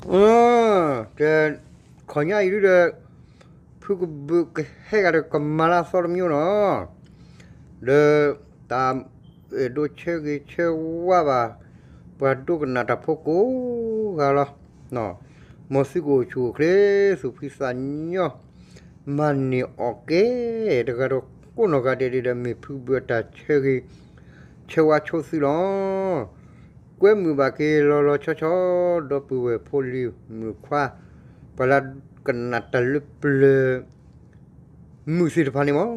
အ တဲ ခီညါအံၤဒုဒီး ဖုကဘုးကဟဲဂၤဒီးကမၤလၢအသီတမံၤနီၤ, ဒီး တၢ်အဲၣ်ဒိးဆၢဂ့ၤဆၢဝါဘၣ် ပှၤဒိကနၣ်တၢ်ဖိကိးဂၤလီၤ. မ်သုကအိၣ်ဆူၣ်အိၣ်ချ့ သူၣ်ဖှံသးညီ မၤန့ၢ်အီၣ်ကဲ တဂၤဒီးကိးနီၢ်ဂၤဒဲးဒီး မ့ၢ်ဖုကဘုးအတၢ်ဆၢဂ့ၤ ဆၢဝါဆိသုလီၤ. ကွဲမုာ်ဘၣ်က့ၤလီၤလီၤဆီဆီ ဒီပုၢ်ဝဲၢ်ဖိလံၤမုၣ်ခွါ ပှၤလၢကနၣ်တၢ်လၢပျၢၤ မုာ်သ့ၣ်တဖၣ်န့ၣ်မး,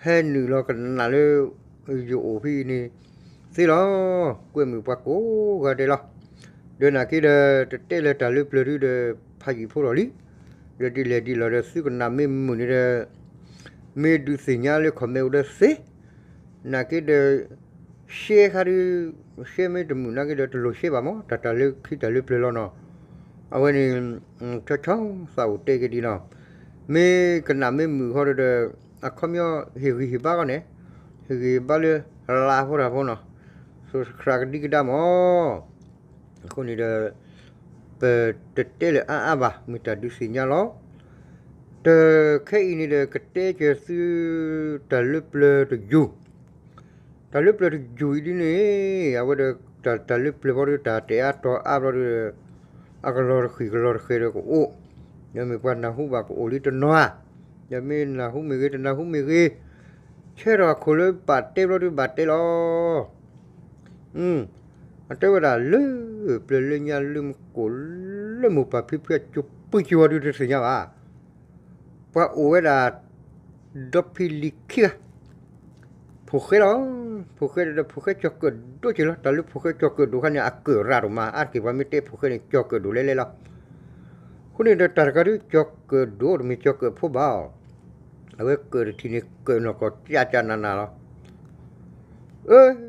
ဟဲနုာ်လီၤကနၣ်လၢ ယအိၣ်ဖဲအံၤန့ၣ်သ့လီၤ. ကွဲမုာ်ပှၤကိးဂၤဒဲးလီၤ. ဒီးနာ်က့ဒီး တတဲလၢတၢ်လၢပျၢၤဒုဒီး ဖးယံာ်ဖိလီၤလံ. ဒီးဒ်လဲၣ်ဒ်လဲၣ်ဒီးသုကနၣ်မ့ၢ်မုာ်န့ၣ်ဒီး မ့ၢ်ဒုးသ့ၣ်ညါလၢ comment အိၣ်ဒီးသ့, နာ်က့ဒီး ရှဲခါဒု ရှဲမ့ၢ်တမုာ်နာ်က့ဒီး တလိၣ်ရှဲဘၣ်မး တၢ်တၢ်လၢခံတၢ်လၢပျၢၤလီၤနီၤ. အဝဲန့ၣ် ဆီဆီသးအိၣ်တဲက့ၤဒ်နီၤ, မ့ၢ်ကနၣ်မ့ၢ်မုာ်ဃီဒီး အခီပညီ ဟ့ၣ်ဂံၢ်ဟ့ၣ်ဘါဃီန့ၣ်, ဟ့ၣ်ဂံၢ်ဟ့ၣ်ဘါလၢ လါဖိတၢ်ဖိနီၤ, စိၤဆှးကဒံကဒါမး. အဃိန့ၣ်ဒီး ပတတဲလၢအါအါဘၣ် မ့ၢ်တၢ်ဒုးသ့ၣ်ညါလီၤ. တခဲအံၤန့ၣ်ဒီး ကတဲက့ၤသု တၢ်လၢပျၢၤတယုၢ်, တၢ်လၢပျၢၤတယုၢ်အံၤဒ်န့ၣ် အဝဲဒီး တၢ်လၢပျၢၤဘီဒီး တၢ်တဲအါတီအါဘီဒီး အကလီၤတဃံၢ်ကလီၤတဃဲးဒီးကအိၣ်, ဒီးမ့ၢ်ပှၤနၢ်ဟူဘၣ်ကအိၣ်လံတနီၤဧါ, ဒီးမ့ၢ်နၢ်ဟူမ့ၢ်ဂ့ၤ တနၢ်ဟူမ့ၢ်ဂ့ၤ, ဆၢထီၣ်အခိၣ်လၢဘၣ်တဲဘျီဒုးဘၣ်တဲလီၤ. အတဲဝဲဒၣ်လၢ ပျၢၤလၢညါလၢမူကိၣ်လၢမိၢ်ပၢ်ဖံဖုအစိၤပှ့ၤကဝီၤဒုးတသ့ၣ်ညါဘၣ်. ပှၤအိၣ်ဝဲဒၣ် ဒီဖံလံၤခံဂၤ, ဖိၣ်ဃဲလီၤ. ဖိၣ်ဃဲဒီး ဖိၣ်ဃဲကၠီၤကၢၣ်ဒိၣ်က့ၤလီၤ. တၢ်လၢဖိၣ်ဃဲကၠီၤကၢၣ်ဒိၣ်ခါန့ၣ် အကၢၣ်ရၣ်ဒိၣ်မး အါတက့ၢ်ပှၤမ့ၢ်တဲဖိၣ်ဃဲန့ၣ် ကၠီၤကၢၣ်ဒိၣ်လဲလဲလီၤ. အဃိန့ၣ်ဒီးတၢ်တဂၤဒုး ကၠီၤကၢၣ်ဒိၣ် တမ့ၢ်ကၠီၤကၢၣ်ဖိဘၣ်အီၤ, အဝဲကၢၣ်တထံၣ်န့ၣ် ကၢၣ်နီၢ်ကီၢ်ကၠးကၠးနးနးလီၤ.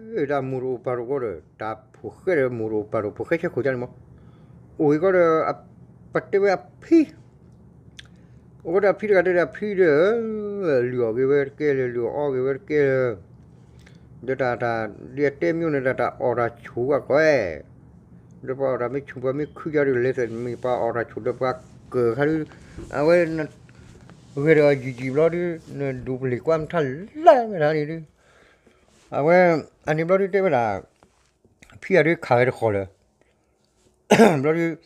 အၢ တၢ်မိၢ်တအိၣ်ပၢ်တအိၣ်ဃီဒီး တၢ်ဖိၣ်ဃဲဒီးမိၢ်တအိၣ်ပၢ်တအိၣ် ဖိၣ်ဃဲဆဲခိၣ်ကၠၢန့ၣ်မး, အိၣ်ဂ့ၤဃီဒီး ပတဲဝဲအဖံ အိၣ်ဝဲဒၣ်ဖံတဂၤဒီး အဖံဒီး လုၢ်အီၣ်ဂ့ၤဝဲတကဲလၢၤ လုၢ်အီၣ်ဂ့ၤဝဲတကဲလၢၤ, ဒီးတၢ်တၢ် ဒ်အတဲမ့ၢ်န့ၣ် တၢ်တၢ်အီၣ်တၢ်ဆူၣ်ဘၣ်ကီး, ဒီးပှၤအီၣ်တၢ်မ့ၢ်ဆူၣ် ပှၤမ့ၢ်ခုကၠီဒုး လဲၤသ့ၣ်မ့ၢ်ပှၤအီၣ်တၢ်ဆူၣ်ဒီးပှၤကၢၣ်ခါဒုး, အဝဲ ဂဲၤဒီးယံာ်ယံာ်ဘျီဒုး နဒိးပလံၤကွၢ်မထါလၢ်မ့ၢ်တၢ်န့ၣ်ဒုး, အဝဲ အန့ၣ်ဘျီဒုးတဲဝဲဒၣ် ဖံအဒုးခးဝဲတဃီၤလၢၤ ဘျီဒုး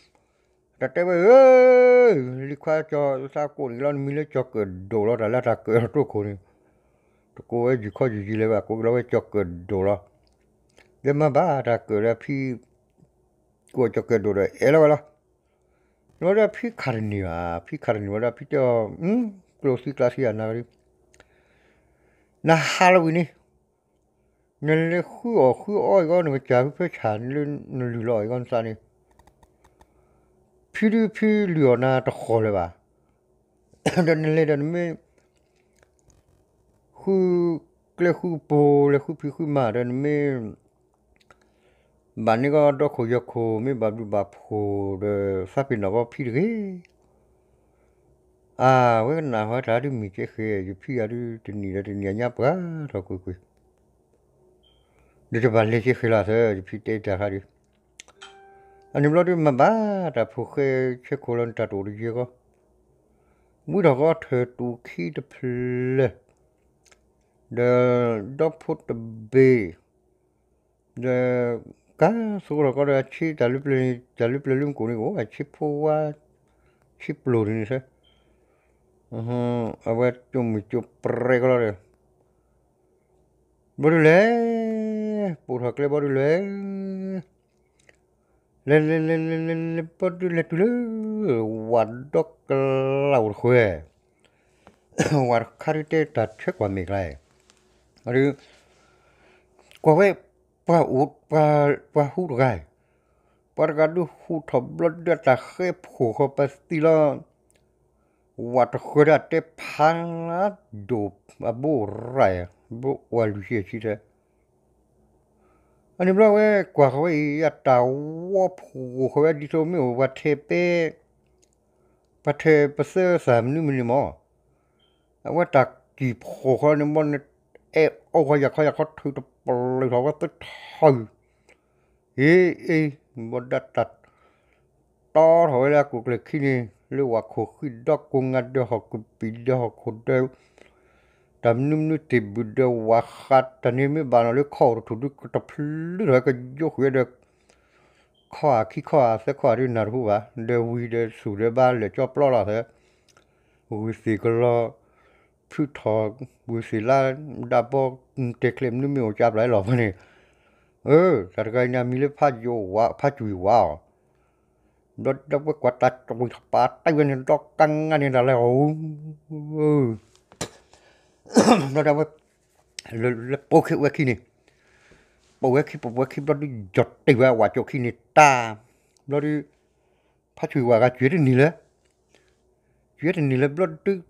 တၢ်တဲဝဲဧၢ, လံၤခွါကၠီၤသးကိးန့ၣ်လီၤ နမံၤလၢကၠီၤကၢၣ်ဒိၣ်လီၤ တၢ်လၢတၢ်ကၢၣ်လီၤတိခိၣ်န့ၣ်, တကိးဝဲယံာ်ခီယံာ်ယံာ်လဲၣ်ဘၣ် ကိးက့ၤလီၤဝဲကၠီၤကၢၣ်ဒိၣ်လီၤ, ဒီးမၤဘၣ်တၢ်ကၢၣ်ဒီးဖံ ကိးကၠီၤကၢၣ်ဒိၣ်ဒီးအဲၣ်လီၤဝဲလီၤ, ဘျီဒီးဖံခးတန့ၢ်ဘၣ် ဖံခးတန့ၢ်ဘၣ်ဒီးဖံတဲအီၤ, ကျိၣ်သံကျါသံအနၢ်ဝဲဒုး နဟးလီၤဝံၤန့ၣ် နလဲၤဃုအီၣ်ဃုအီအံၤဂီၢ် နကစၢ်ဖုဖၢဆၣ်လၢနလုၢ်လီၤအံၤဂီၢ်နသးန့ၣ်, ဖံဒုးဖံလုၢ်အီၣ်နၤတဃီၤလၢၤဘၣ်, ဒီးနလဲၤဒီးနမ့ၢ် ဃုကျဲဃုပိၤ လဲၤဃုဖံးဃုမၤဒီးနမ့ၢ် ဘၣ်န့ၢ်ကီၢ်ဒီခိၣ်ယီၤခိၣ် မ့ၢ်ဘၣ်ဘျုးဘၣ်ဖှိၣ်ဒီး သးပ့ၤနီၣ်ကီၢ်ဖံတဂ့ၤ, အဝဲကနၣ်ဟီတၢ်ဒုးမံၤကဲဃဲ ယဖံယၤဒုးတနံၤဒီးတနံၤအညါပှၤထီၣ်ကွ့ၢ်ကွ့ၢ် ဒီးတဘၣ်လဲၤကဲဃဲလီၤသၢ ယဖံတဲတၢ်ခါဒုး, အန့ၣ်ဘျီဒုးမၤဘၣ်တၢ်ဖိၣ်ဃဲဆဲခိၣ်လီၤ နတၢ်တအိၣ်တယဲၢ်ဃီ, ဝံထီၣ်ကီၢ်ထၢၣ်တူၣ်ခံတဖျၢၣ် ဒီးဒီဖိတဘ့ၣ်, ဒီး ကါသကိးထီၣ်ကီးဒီးအဆ့တၢ်လၢပျၢၤန့ၣ် တၢ်လၢပျၢၤလၢမူခိၣ်န့ၣ်အိၣ် အဆ့ဖိဝါ ဆ့ပျိၢ်န့ၣ်သၢ, အဝဲကၠိမုၢ်ကၠိပြဲကီးလီၤဒီး ဘျီဒုးလဲၤ ပိာ်ထီၣ်ကျဲဘျီဒုးလဲၤ လဲၤလဲၤလဲၤလဲၤလဲၤလဲၤဘျီဒုးလဲၤတုၤလၢ ဝၤဒီကလးအိၣ်တဃၢၤ, ဝၤတခါဒုးတဲတၢ်ဆၢကွၢ်မဲာ်ကျါ, ဒုး ကွၢ်ဝဲ ပှၤအိၣ် ပှၤဟူးတဂၤ, ပှၤတဂၤဒုးဟူးထီၣ်ဘျီဒုးအတၢ်ဃဲဖိၣ်ဃီပသံလီၤ ဝၤတဃၢၤဒီးအတဲဖးဒိၣ်အဘိရၢ်, ဘိဝၤလွံၢ်ဆံဆံတဲ, အန့ၣ်ဘျီဝဲကွၢ်ဃီဝဲအံၤ အတၢ်ဝီဖှိၣ်ဃီဝဲဒ်သိးမ့ၢ်အိၣ်ပှၤထဲးပဲ, ပှၤထဲးပသၢသၣ်မနုၤမနုၤမး, အဝဲတၢ်ကံၢ်ဖှိၣ်ဃီန့ၣ်ဘီန့ၣ် အဲၣ်အီၣ်ဃီယၢ်ခီယၢ်ခီထုးတပျုာ်ထီၣ်ဝဲသထီၣ်, အ့ အ့ ဘီဒၣ်တၢ် တီထီၣ်ဝဲလၢအကူာ်ကျဲၤခံန့ၣ် လၢဝၣ်ခိၣ်ဃံဒီကိးငါဒီးဟီၣ်ကပံာ်ဒီးဟီၣ်ခိၣ်ဒီး တၢ်မနုၤမနုၤတ့ၢ်ဘုၣ်ဒီးဝၣ်ဃး တၢ်န့ၣ်မ့ၢ်ဘၣ်နီၤလၢခီၣ်အိၣ်တထူၣ်ဒုး ကတဖျုထီၣ်ဝဲကယိဃုာ်ဒီး ခီၣ်ဧါခံခီၣ်ဧါသၢခီၣ်ဧါဒုးနၢ်တဟူဘၣ် ဒီးဝံၤဒီးဆူၣ်ဒီးဘါလဲၤကၠီပျီလီၤသၢ ဂုၢ်သ့ၣ်ကလီၤ ဖုထီၣ် ဂုၢ်သ့ၣ်လါ ဒၣ်ဘီ တဲာ်ချဲးမနုၤမ့ၢ်အိၣ်ကၠါပျၢ်လီၤဖဲန့ၣ် အၢ တၢ်တဂၤအံၤန့ၣ် အမံၤလၢဖးယိၤဝါ ဖးကွံာ်ဝါအီၤ ဘျီဒီးဝဲကွၢ်တၢ်ကွံာ်ထီၣ်ပာ်တၢ်ဝဲန့ၣ် ဒီကါငါန့ၣ်တၢ်လဲၤအီၤ ဘျီဒီးဝဲ လၢပိာ်ခဲဝဲခံန့ၣ် ပိာ်ဝဲခံ ပိာ်ဝဲခံဘျီဒုး ယီၤတ့ၢ်ဝဲအဝဲကၠိခံန့ၣ်တၢ် ဘျီဒုး ဖးကွံာ်ဝါဂၤကွံာ်တန့ၢ်လၢ ကွံာ်တန့ၢ်လၢဘျီဒုး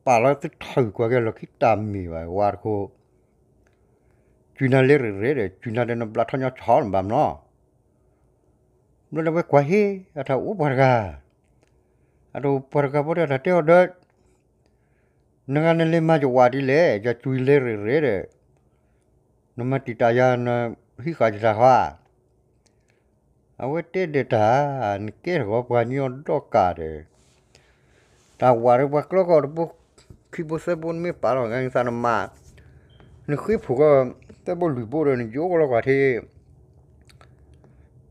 ပာ်လီၤသုထၢၣ်ကွၢ်က့ၤလီၢ်ခံတၢ်မ့ၢ်ဘၣ်ဝါတခိၣ် ကွံာ်နၤလဲၤရ့ၣ်ရ့ၣ်ဒီး ကွံာ်နၤဒီးနဘျးထီၣ်ညီဆီဘၣ်မနီၤ ဘျီဒီးဝဲကွၢ်ဟ့ အတၢ်အိၣ်ပှၤတဂၤ အတအိၣ်ပှၤတဂၤဘျီဒီးတၢ်တဲအီၤဒီး နဂၤနလဲၤမၤယဝၤဒ်လဲၣ် ယကွံာ်လဲၤရ့ၣ်ရ့ၣ်ဒီး နမၤတံာ်တာ်ယၤ နဟံးဃာ်ယတၢ်ဃီ အဝဲတဲဒီးတၢ် နကဲထီၣ်ပှၤညီဒီကၢ်ဒီး တၢ်ဝၤဒီးပှၤကျီကီၢ်တဘိ ခံဘိသၢဘိနမ့ၢ်ပာ်လီၤဂၤသးနမၤ နဃ့ဖိၣ်ကီၢ် သၢဘိလွံၢ်ဘိဒီး နယိကလီၤကွၢ်ထံ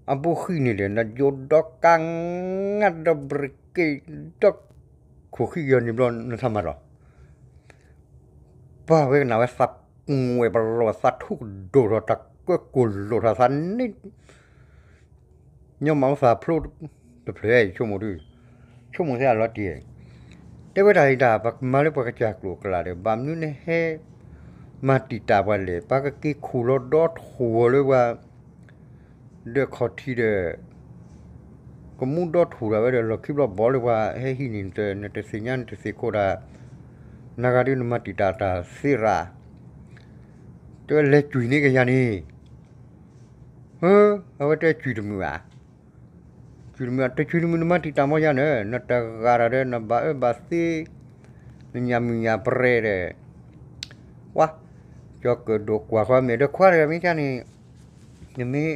အဘိဃံန့ၣ်ဒီး နယိဒီကါငါဒီးဘြ့းက့ဒီး ခိၣ်ဃံယီၤန့ၣ်ဘျီနသးမၤလီၤ ပှၤဝဲကနၣ်ဝဲသးပှဲၤပလီၢ် သးထူကဒိၣ်ထီၣ် တၢ်ကၢကိၢ်လိာ်ထီၣ်သးန့ၣ် ညီမၤအိၣ်သးဖျိတဖျၢၣ် ယဆိကမိၣ်ဒုး ဆိကမိၣ်ထဲအလီၤတံၢ် တဲဝဲဒၣ်အံၤတၢ် ပကမၤလၢပှၤကစၢ်ကျိာ်ကျါဒီး ဘၣ်မနုၤနဟဲ မၤတံာ်တာ်ပှၤလဲၣ် ပှၤကက့ၤခူၣ်လီၤဒီထူၣ်အီၤလၢပှၤ ဒီးခီၣ်ထံးဒီး ကမူဒီထူၣ်ဒၣ်ဝဲဒီး လီၢ်ခံဘျီဘီလၢပှၤဟဲဟံးန့ၢ်နတၢ် နတသ့ၣ်ညါနတသ့ၣ်ခိၣ်ဒၣ် နဂၤဒုးနမၤတံာ်တာ်တၢ်သ့ရၣ် တဲဝဲလဲၤကွံာ်န့ၢ်ကယၤန့ၣ် အဝဲတဲကွံာ်တမုာ်ဧါ ကွံာ်တမုာ် တကွံာ်တမုာ်နမၤတံာ်တာ်မီယၤန့ၣ် နတဂၤတၢ်ဒီး နဘၣ်အၢဘၣ်သီ နညၣ်မုၢ်ညၣ်ပြဲဒီး ဝါ ကၠီကၢၣ်ဒိၣ်ကွၢ်ဃီမဲာ်ဒီးခွါတဂၤမ့ၢ်ကန့ၣ် နမ့ၢ်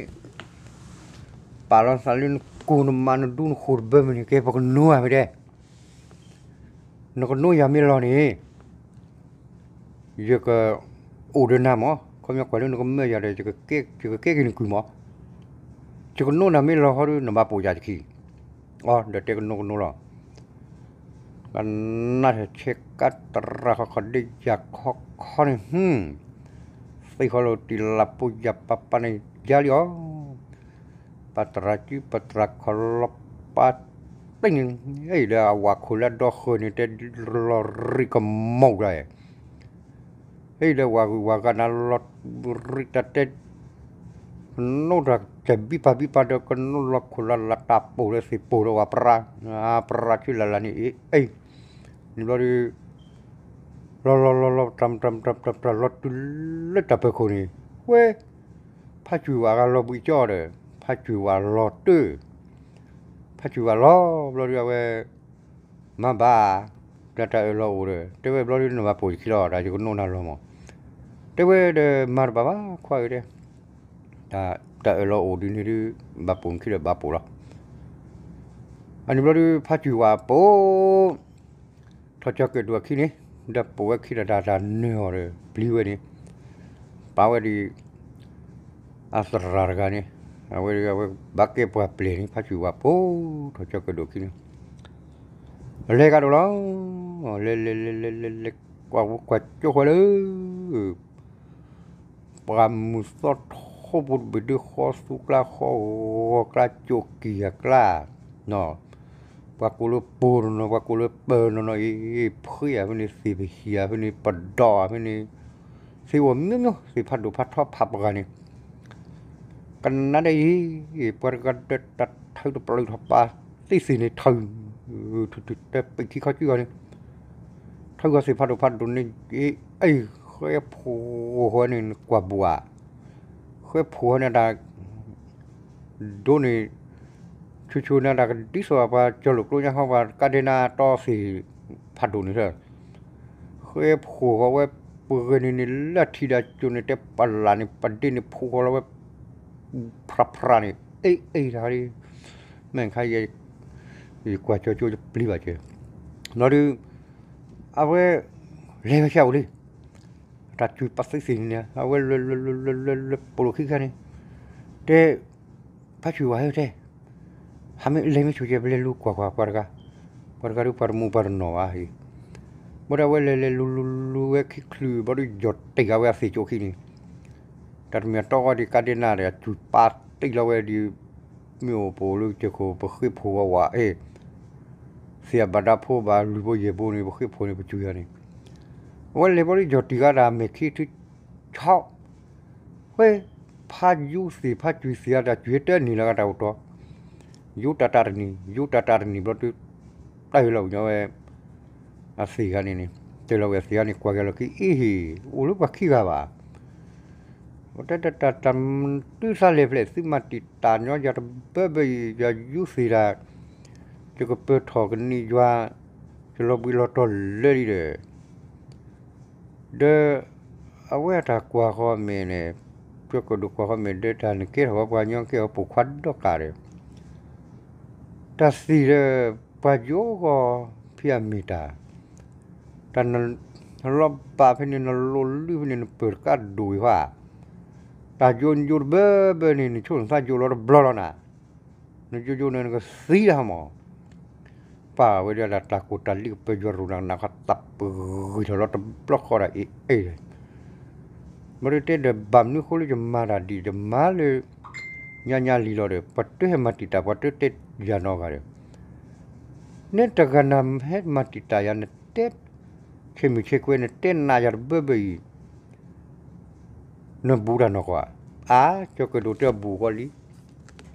ပာ်လီၤသးလၢနကိၢ်နမးနဒူနဃိၣ်တဘၢမုၢ်န့ၣ် ကဲပကနိဧါမ့ၢ်ဒဲး နကနိယၤမ့ၢ်လီၤန့ၣ် ယက အိၣ်ဒီးနၤမး ခီပညီကွၢ်လၢနကမၢယၤဒီး ယကကဲက့ၤနကုၢ်မး ယကနိနၤမ့ၢ်လီၤဟီဒုး နဘၣ်ပိာ်ယၤတခံ အီ ဒီးတဲကနိကနိလီၤ ကနၣ်ထဲဆဲးကးတရၣ်ခီခီဒ့ယၤခီခီန့ၣ် သ့ၣ်ဃီလိာ်တံၢ်လၢ်ပိယၤပၤပၤန့ၣ် ယၤလံအီၤ ပၤတရၣ်စုပၤတရၣ်ခီလီၤပၤတ့ၢ်န့ၣ် အံၤလၢအဝၤခိၣ်လၢအဒီဃၢၤန့ၣ် တဲလီၤရံၣ်ကမီၣ်ဒၣ် ဟဲလၢဝၤဂုၤဝၤဂၤနၤလီၤ ရံၣ်တၢ်တဲ ကနိတၢ်ကဘံပာ်ဘံပာ်ဒီး ကနိလီၤခိၣ်လၢ်လၢ်တၢ်ပိာ်လၢသ့ၣ်ပိာ်ဒီးဝၤပြါ ပြါဆူလၢ်လၢ်န့ၣ် အ့ အ့ န့ၣ်ဘျီဒီး လီၤလီၤလီၤလီၤ တြၢ်တြၢ်တြၢ်တြၢ်လီၤတုၤလၢတၢ်ပၢၤခိၣ်န့ၣ် ဝဲ ဖးကွံာ်ဝၤဂၤလီၤဘှံးကၠီဒီး ဖးကွံာ်ဝၤလီၤတၢၢ် ဖးကွံာ်ဝၤလီၤဘျီဒီးအဝဲ မၤဘၣ် တၢ်တၢ်အၢၣ်လီၤအိၣ်ဒီး တဲဝဲဘျီဒုးနဘၣ်ပိာ်ယခံလီၤ တၢ်ယကနိနၤလီၤမး တဲဝဲဒီးမၤတဘၣ်ဘၣ်ခွါဧၢတဲ တၢ်တၢ်အၢၣ်လီၤအိၣ်ဒ်န့ၣ်ဒုး ဘၣ်ပိာ်နခံဒီးဘၣ်ပိာ်လီၤ အန့ၣ်ဘျီဒုး ဖးကွံာ်ဝၤပိာ် ထီၣ်ကၠီၤကၢၣ်ဒိၣ်အခံန့ၣ် ဒီးပိာ်ဝဲခံဒီးတၢ်တၢ်နၢၤအီၤဒီး ပျံၤဝဲန့ၣ် ပာ်ဝဲဒ် အသရၣ်တဂၤန့ၣ် အဝဲဒၣ်အဝဲဘၣ်ကဲပှၤပျဲၢ်န့ၣ် ဖးကွံာ်ဝၤပိာ် ထီၣ်ကၠီၤကၢၣ်ဒိၣ်အခံန့ၣ် လဲၤကဒီးလီၤ လဲၤလဲၤလဲၤလဲၤလဲၤလဲၤ ကွၢ်ဝဲကွၢ်ကၠိဃီလၢ ပှၤမုၢ်သီထိပူၤတဘ့ၣ်ဒုး ဃီသူကျါ ဃီဂီၤကျါ ကၠိကံၢ်အကျါ ပှၤကိးလၢပိၢ်နီၢ်နီၢ် ပှၤကိးလၢပၢၤနီၢ်နီၢ်အံၤ ဖှံဧါဖဲန့ၣ် သ့ၣ်ပဟံၣ်ဧါဖဲန့ၣ် ပဒီးဧါဖဲန့ၣ် သ့ၣ်အိၣ်မျိုးမျိုး သ့ၣ်ဖးဒိၣ်ဖးထီဖးပှၢ်န့ၣ် ကနၣ်ဒ်အံၤ ပှၤတဂၤဒီးတၢ်ထၢတပျုာ်ထီၣ်ပာ်သ့ၣ်သ့ၣ်န့ၣ် ထၢ ထူထူတဲပံးခံခီကံဂီၤန့ၣ် ထၢဂီၤသ့ၣ်ဖးဒိၣ်ဖးဒိၣ်န့ၣ် အံၤ ဃဲဖိဃီန့ၣ် နကွၢ်ဘူးဧါ ဃဲဖိဃီန့ၣ်တၢ် ဒိၣ်န့ၣ် ဆူၣ်ဆူၣ်န့ၣ် တၢ်ကဒ်သိးပှၤကၠီၤလိာ်ကျိညါဃီ ပှၤကါဒဲနၤတီသ့ၣ်ဖးဒိၣ်န့ၣ်လၢ ဃဲဖိဃီဝဲ ပဂဲၤန့ၣ်န့ၣ် လၢထံၣ်ဒၣ်ကၠိန့ၣ် တဲပလၢ်န့ၣ် ပဒ့န့ၣ် ဖိဃီလီၤဝဲ ဖြးဖြးန့ၣ် အ့ၣ်အ့ၣ်တၢ် မ့ၢ်ခါယဲ ယကွၢ်ကၠီကၠိယပျံၤဘၣ်ကဲ, ဘျီဒုး အဝဲ လဲၤဝဲဆဲးအိၣ်လံ, တၢ်စူၤပာ်သ့သ့ၣ်န့ၣ် အဝဲလဲၤလဲၤလဲၤလဲၤလဲၤလဲၤပိာ်လိာ်ခံခါန့ၣ်, တဲ ဖါဆူၣ်ဝါဟဲတဲ, ဟးမ့ၢ်လဲၤမ့ၢ်ဆိကဲ ပလဲၤလူၤကွၢ်ကွၢ်ပှၤတဂၤ, ပှၤတဂၤဒုးပှၤတမူပှၤတနီၢ်ဘၣ်ဟံၣ်, ဘၣ်ဒီးအဝဲလဲၤလဲၤလူၤလူၤလူၤဝဲခံချုး ဘျီဒုးယီၢ်တံၢ်ဃာ်ဝဲအသ့ၣ်ကၠိခံန့ၣ်, တၢ်တမံၤအတီအီဒံးကါဒဲးနၤဒီး အစူၤပာ်တံၢ်လီၤဝဲဒံး မ့ၢ်အိၣ်ပအိၣ်လၢကၠိခိၣ် ပဃ့ၢ်ဖိဝဲဝဲအ့ၣ်, သ့ၣ်အဘၣ်ဒါဖိဘၣ် လွံၢ်ဖိယဲၢ်ဖိန့ၣ် ပဃ့ၢ်ဖိန့ၣ် ပစူၤယၤန့ၣ်, အဝဲလဲၤဘျီဒုးယီၢ်တံၢ်ဃာ်တၢ်မဲာ်ခံထုဆီ, ဃဲ ဖါယူသ့ၣ်ဖါကွံာ်သ့ၣ်အတၢ်ကွံာ်တၢ်နံၣ်လၢကတၢ်အိၣ်တီ, ယူတၢ်တၢ်တနံၣ် ယူတၢ်တၢ်တနံၣ်ဘျီဒုး တၢ်ဟ့ၣ်လီၤပညီဝဲ အသ့ၣ်ဂၤန့ၣ်န့ၣ်, တဲလီၤဝဲအသ့ၣ်ဂၤန့ၣ် ကွၢ်က့ၤလီၤက့ၤအ့ၣ်ဟ့ၣ် အိၣ်လၢပှၤခံဂၤဘၣ်, တၢ်တၢ်တၢ်တၢ် တုၤသးလဲၤဖျဲၣ် သုမၤတံာ်တာ်ညီယၤတဘၢဘၢအံၤ ယယူသ့ၣ်တၢ်, ယကပၢၤထီၣ်ကနံၣ်ယွၤ, ယလီၤဘှံးလီၤတီၤလၢလံဒီး ဒီး အဝဲအတၢ်ကွၢ်ဃီမဲာ်န့ၣ်, ကၠီၤကၢၣ်ဒိၣ်ကွၢ်ဃီမဲာ်ဒီး တၢ်နကဲထီၣ်ဝဲပှၤညီကဲထီၣ်ပိာ်ခွါဒီးကးဒီး တၢ်သ့ၣ်ဒီး ပှၤယိၤဂီၤဖံးအမ့ၢ်တၢ်, တၢ်နလီၤဘၣ်ဖဲန့ၣ် နလိၤလုၢ်ဖဲန့ၣ် နပၢၤတကးဒိၣ်ဝံၤဃီ, တၢ်ယိၤယိၤတဘၢဘၢန့ၣ် နဆိၣ်နသးယိၤလီၤတဘျီလီၤနၤ, နယိၤယိၤန့ၣ် နကသံဒၣ်မး ပာ်ဝဲဒၣ်တၢ်ကိၢ်တၢ်လံကပၢၤယွၤရူၢ်နးနးခီ သးပဂံၢ်ထီၣ်လီၤတဘျီဃီဒၣ်အ့ၣ်အ့ၣ်, မ့ၢ်တတဲဒီးဘၣ်မနုၤအဃိလၢယမၤတၢ်ဒ်ယမၤလၢ ညါညါလံလီၤဒီး ပှၤတဟဲမၤတံာ်တာ် ပှၤတတဲယၤနီတဂၤဒီး နဲတဂၤနဟဲမၤတံာ်တာ်ယၤ နတဲ ဆ့မုၢ်ဆ့ကွဲ နတဲနးယၤတဘၢဘၢအံၤ နဘူးတၢ်နီၢ်ကီၢ်ဧါ, အါ ကၠီၤကၢၣ်ဒိၣ်တဲအီၤဘူးဃီလံ,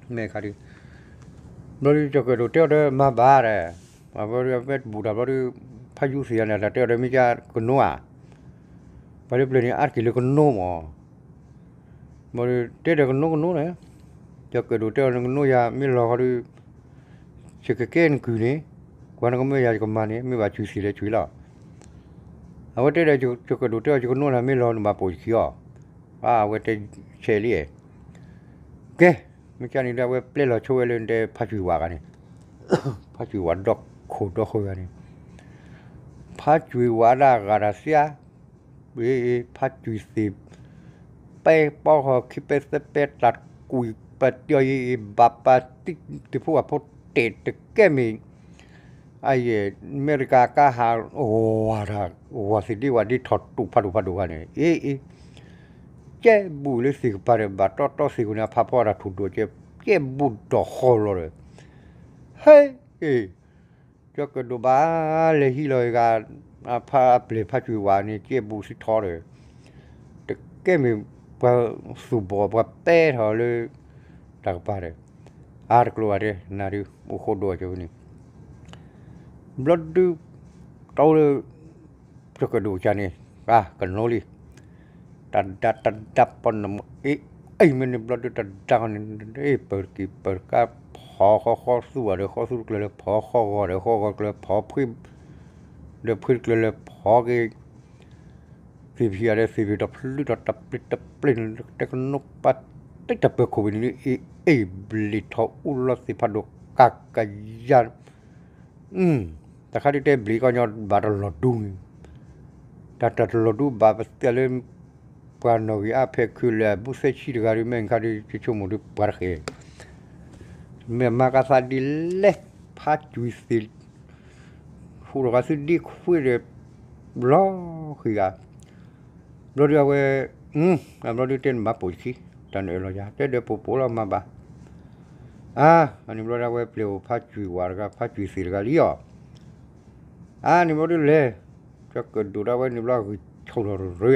မ့ၢ်ခါဒုး ဘျီဒုး ကၠီၤကၢၣ်ဒိၣ်တဲအီၤဒီးမၤဘၣ်ဒီး, အဝဲဒုးအဝဲတဘူးတၢ်ဘျီဒုး ဖးယူသ့ၣ်ယၤန့ၣ် တၢ်တဲအီၤဒီးမ့ၢ်ကကနိဧါ, ပှၤလၢပျၢၤန့ၣ် အါတက့ၢ်လၢကနိမး ဘၣ်ဒီးတဲဒီးကနိကနိန့ၣ်, ကၠီၤကၢၣ်ဒိၣ်တဲအီၤနကနိယၤ မ့ၢ်လီၤဃီဒီး ယကကဲနကုၢ်န့ၣ်, ကွၢ်နကမၢယၤယကမၤန့ၣ် မ့ၢ်ဘၣ်ကွံာ်သ့ၣ်လဲၤကွံာ်လီၤ. အဝဲတဲဒီး ကၠီၤကၢၣ်ဒိၣ်တဲအီၤ ယကနိနၤမ့ၢ်လီၤနဘၣ်ပိာ်ယခံအီၤ, အဝဲတဲဆဲးလံ, ကဲ, မ့ၢ်ကန့ၣ်ဒီး အဝဲပျဲလီၤဆိဝဲလၢနတဲဖးကွံာ်ဝးဂၤန့ၣ်, ဖးကွံာ်ဝးဒီခိၣ်ဒီဃၢၤဂၤန့ၣ် ဖးကွံာ်ဝးဒၣ်ဂၤတၢ်သ့ဧါ, ဖးကွံာ်သ့ၣ် ပဲပီဃီခံပဲသၢပဲတၢ်ကွံာ်ပတၢ်အံၤ ဘၣ်ပာ်တံၢ်တဖိအဖိတဲာ်တကဲမ့ၢ်, အယဲၢ် အမဲရကၤကါဟး ဝၤတၢ် ဝၤသ့ၣ်ဒ့ဝၤဒ့ထီၣ်တူာ်ဖးဒိၣ်ဖးဒိၣ်ဂၤန့ၣ် အ့ၣ်အ့ၣ်, ကဲဘူးလၢသ့ၣ်ကပၤဒီး ဘၣ်တီတီသ့ၣ်ကန့ၣ် အဖးဖီအတၢ်ထူၣ်ဒိၣ်ကဲ ကဲဘူးဒီးဃီလီၤဒီး ဟဲ ကၠီၤကၢၣ်ဒိၣ်ဘၣ်လဲၤဟံးလီၤဂၤ အဖးအပျဲၢ်ဖးကွံာ်ဝးန့ၣ် ကဲဘူးစံထီဒီး တကဲမ့ၢ်ပှၤသူၣ်ဘီၣ်ပှၤပဲထီၣ်လၢ တၢ်ကပၤဒီး အါတကျိၤဘၣ်တဲ နၤဒုး အိၣ်ဃိဒိၣ်အကၢန့ၣ် ဘျီဒုး တၢ်အိၣ်လၢ ကၠီၤကၢၣ်ဒိၣ်ကၢန့ၣ် ကကနိလံ တၢ်ဒါတၢ်ဒါပနီၣ်မ့ၢ်အ့ၣ်အ့ၣ်မ့ၢ်န့ၣ် ဘျီဒုးတၢ်ဒါဃီန့ၣ် ပၢၤတက့ၢ်ပၢၤတကါ ဖီဃီဃီသူဘၣ်ဒီး ဃီသူတကျၢၤလၢဖီဃီဂီၤဒီး ဃီဂီၤတကျၢၤဖီဖှ့ ဒီးဖှ့တကျၢၤလၢဖီက့ၤ သ့ၣ်ဖံးဧါဒီး သ့ၣ်ဖံးတဖျုးထီၣ်တပျ့ၤတပျ့ၤ တဲကနိပာ်တ့ၢ်တၢ်ပၢၤခိၣ်ဝံၤန့ၣ် အ့ၣ်အ့ၣ်ဘျံးထီၣ်အူလီၤသ့ၣ်ဖးဒိၣ်ကကယၤ တၢ်ခါဒုးတဲဘျံးကီၢ်ညီဘၣ်တလီၤဒူန့ၣ် တၢ်တၢ်တလီၤဒူဘၣ်ပသ့ၣ်လၢ ပှၤနီၣ်ဂံၢ်အါဖဲခုလၢအဘူးသၢဆံတဂၤဒုး မ့ၢ်ခါဒုး ယဆိကမိၣ်ဒုးပှၤတဃဲၤ မ့ၢ်မၤကသးဒ်လဲၣ် ဖးကွံာ်သ့ၣ် ဟူးထီၣ်က့ၤသုဒ့ခွံဒီး လီၤဃံၤဂၤ ဘျီဒုးအဝဲ အဘျီဒုးတဲနဘၣ်ပိာ်ယခံ တၢ်နအၢၣ်လီၤယၤ တဲဒီးပိာ်ပိာ်လီၤမၤဘၣ် အါ အန့ၣ်ဘျီဒုးအဝဲပျဲအိၣ်ဖးကွံာ်ဝးတဂၤ ဖးကွံာ်သ့ၣ်တဂၤလံအီၤ အါန့ၣ်ဘျီဒုးလဲၤ ကၠီၤကၢၣ်ဒိၣ်ဒၣ်ဝဲန့ၣ်ဘျီဂံၢ်ဆူၣ်ထီၣ်ရၢ နးလီၤ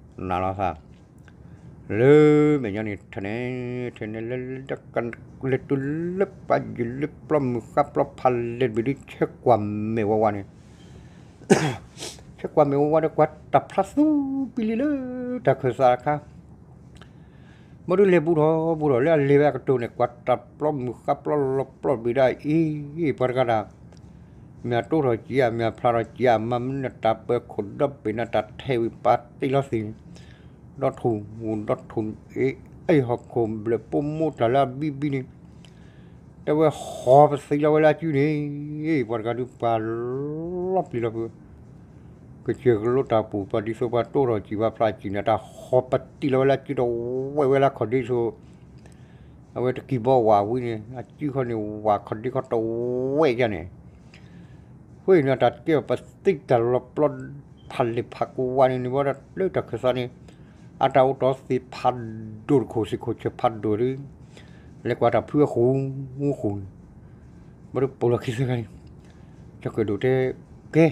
သး လၢမဲာ်ညါန့ၣ် ထဲန့ၣ် ထဲန့ၣ် လၢ လၢတုၤလၢပှၤယုၢ်လၢပျီမုၢ်ဃါပျီဖးလဲၢ်တဘ့ၣ်ဒုး ဆဲကွၢ်မဲာ်ဝဲဝါန့ၣ် ဆဲကွၢ်မဲာ်ဝဲဝါဒီး ကွၢ်တၢ်ဖျါသူပံလံလၢတၢ်ခၢၣ်သးတခါ ဘျီဒုးလဲၤဘူးထီၣ်ဘူးထီၣ်လၢအလဲၤဝဲအကတိၤန့ၣ် ကွၢ်တၢ်ပျီမုၢ်ဃါပျီလီၤပျီတဘ့ၣ်ဒၣ်အံၤ ပှၤတဂၤတၢ် မ့ၢ်အတိထီၣ်ကံဧါ မ့ၢ်အဖျါထီၣ်ကံဧါ မၤမနုၤတၢ်ပၢၤခိၣ်ဒီဘ့ၣ်နၤ တၢ်ထဲးဝံၤပာ်တ့ၢ်လီၤသ့ၣ်န့ၣ် ဒီထူၣ်ဒီထူၣ်အ့ၣ်အ့ၣ်ဟီၣ်ခိၣ်ဘျၢၣ်ပိာ်မိၢ်တၢ်လၢအဘံဘံန့ၣ် တဲဝဲဟီပသံလီၤဝဲလၢအစုန့ၣ်, ပှၤတဂၤဒုးပှၤလီၤပျံၤလီၤဖုး, ကစၢၢ်ကလိတၢ်ပူၤ ပှၤဒ်သိးပှၤတိၢ်ထီၣ်စံာ် ပှၤဖျးစံာ်န့ၣ် တၢ်ဟီပတံၢ်လီၤဝဲလၢအစုတဝဲၢ်ဝဲလၢခီၣ်ဒ့ဆိ, အဝဲတကံၢ်ဘီဝးဝံၤန့ၣ် အစုခီန့ၣ် ဝးခီၣ်ဒ့ခီတဝဲၢ်ယါန့ၣ်, ဃိန့ၣ် တၢ်တကဲပသံတၢ်လီၤပျီ ဖးလဲၢ်ဖးကဝါန့ၣ်န့ၣ် ဘၣ်တၢ်လၢတၢ်ခၢၣ်သးန့ၣ် အတၢ်အိၣ်တီသ့ၣ်ဖးဒိၣ်တခိၣ် သ့ၣ်ခိၣ်ဆၢဖးဒိၣ်ဒုး လဲၤကွၢ်တၢ်ဖုအဃိဃိန့ၣ်, ဘၣ်ဒီးပိာ်လီၤခံသၢဂၤန့ၣ်, ကၠီၤကၢၣ်ဒိၣ်တဲ ကဲ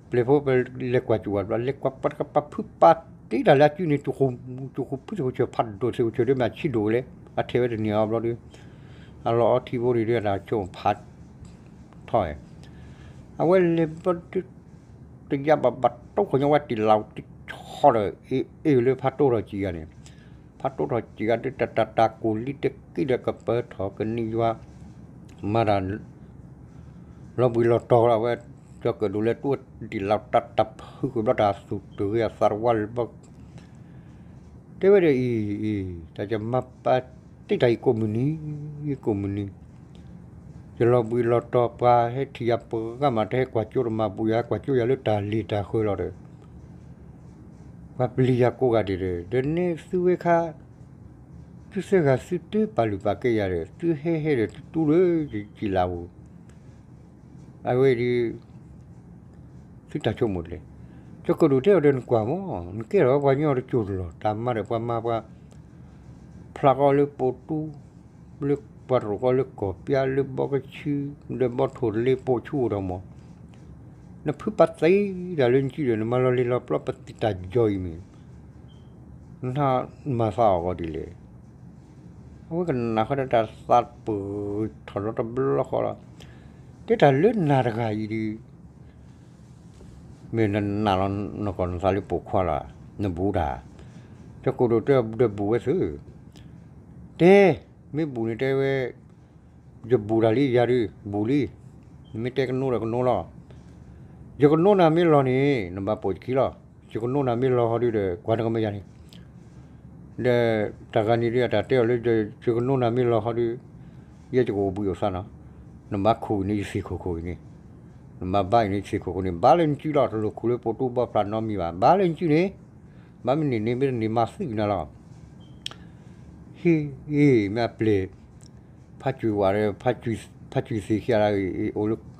ပျဲၢ်ဖိပလဲၤကွၢ်ကၠိဝဲ ပလဲၤကွၢ်ပှၤတကပၤ ဖုပာ်တ့ၢ်တၢ်လၢအစုန့ၣ် ကၠိဃိ ကၠိဃိဖုသ့ၣ်ခိၣ်ဆၢဖးဒိၣ် သ့ၣ်ခိၣ်ဆၢဒုးမ့ၢ်အဆံးဒိၣ်ဝဲလဲၣ် အထဲဝဲတန့ၢ်အီၤဘျီဒီး အလီၤအီထံဖိန့ၣ်ဒုး အတၢ်ဆိကမိၣ်ဖးထီၣ်ဝဲ, အဝဲလဲၤဘျီဒုး တယါဘၣ်ဘၣ်တိၢ်ခီၣ်ညီဝဲတံၢ်လီၤတံၢ်ဆီဒီး အ့ၣ်အ့ၣ်လၢဖးတိၢ်ထီၣ်စံာ်ဂၤန့ၣ်, ဖးတိၢ်ထီၣ်စံာ်ဂၤဒုး တၢ်တၢ်တၢ်ကိၢ်လံတက့ၢ်ဒီးကပၢၤထီၣ်ကနံယွၤ မၤတၢ် လီၤဘှံးလီၤတီၤလီၤ အဝဲ ကၠီၤကၢၣ်ဒိၣ်လဲၤတူၢ်တံၢ်လီၤတၢ်တၢ်ဖုကွံာ်ဘျီ တၢ်သူၣ်တုၤဂ့ၤအသးတဝါလၢဘျီ တဲဝဲဒီးအံၤ အံၤ တၢ်ယမၤပာ်တ့ၢ်တၢ်အံၤကိးမုၢ်နံၤ ကိးမုၢ်နံၤ, ယလီၤဘှံးလီၤတီၤ ပှၤဟဲထံၣ်ယၤပှၤဂၤမး တဟဲကွၢ်ကၠိတမၤဘူးယၤ ဟဲကွၢ်ကၠိယၤလၢတၢ်လ့ၣ်တၢ်ဃၢလီၤဒီး ပှၤပျံၤယၤကိးဂၤဒဲးဒီး ဒီးန့ၣ်သုဝဲခါ သုသၢဂၤသုတပာ်လုၢ်ပာ်ကဲယၤဒီး သုဟဲဟဲဒီးသုတူၢ်လၢယလၢပူၤ အဝဲဒုး သုတၢ်ဆိကမိၣ်တလဲၣ်. ကၠီၤကၢၣ်ဒိၣ်တဲအီၤဒီး နကွၢ်မး နကဲထီၣ်ပှၤကညီတကၠိၤလီၤ တၢ်မၤဒီးပှၤမၤပှၤ ဖျးဃီလၢပိာ်တူၢ် လၢပှၤတရူးဃီလၢကီၢ်ပျါ လၢဘီကဆူ လၢဘီထိၣ်တလ့ပိာ်ဆူအိၣ်ဒီးမး နဖုပာ်သံတၢ်လၢနစုဒီး နမၤလီၤလ့ၤလီၤပျီပသံတၢ်ယီၤအံၤမ့ၢ် နမၤသးအီၤဂီၤဒ်လဲၣ်. အဝဲကနၣ်ဃီဒီးတၢ်သးပၢၢ်ထီၣ်လီၤတဘျီဃီလီၤ. တဲတၢ်လၢနၤတဂၤအံၤဒုး မ့ၢ်နနာ်လီၤနကီၢ်နသးလၢပိာ်ခွါလီၤ နဘူးတၢ်. ကၠီၤကၢၣ်ဒိၣ်တဲဒီးဘူးဝဲသု တဲ မ့ၢ်ဘူးန့ၣ်တဲဝဲ ယဘူးတၢ်လံယၤဒုး ဘူးလံ. နမ့ၢ်တဲကနိဒီးကနိလီၤ. ယကနိနၤမ့ၢ်လီၤန့ၣ် နဘၣ်ပိာ်ယခံလီၤ. ယကနိနၤမ့ၢ်လီၤဃီဒုးဒီး ကွၢ်နကမၢယၤန့ၣ် ဒီးတၢ်ဂၤန့ၣ်ဒုး အတၢ်တဲအီၤလၢ ယကနိနၤမ့ၢ်လီၤဃီဒုး ယဲယကအိၣ်ဘှံးအိၣ်သါနီၤ. နဘၣ်ခူၣ်အံၤန့ၣ် ယသ့ၣ်ခိၣ်ခိၣ်အံၤန့ၣ် နဘၣ်ဘါအံၤန့ၣ် ယသ့ၣ်ခိၣ်ခိၣ်န့ၣ် ဘါလၢနစုလီၤ. တလိၣ်ခူၣ်လၢပိာ်တူၢ်ဘီဖျးနီတမံၤဘၣ်. ဘါလၢနစုန့ၣ် ဘၣ်မ့ၢ်န့ၢ်န့ၣ် မ့ၢ်တန့ၢ်မၤသံကွံာ်နၤလီၤ. ဟ့ၣ် မ့ၢ်အပျဲၢ် ဖးကွံာ်ဝးဒီး ဖးကွံာ်သ့ၣ်ခံဂၤ အိၣ်လၢ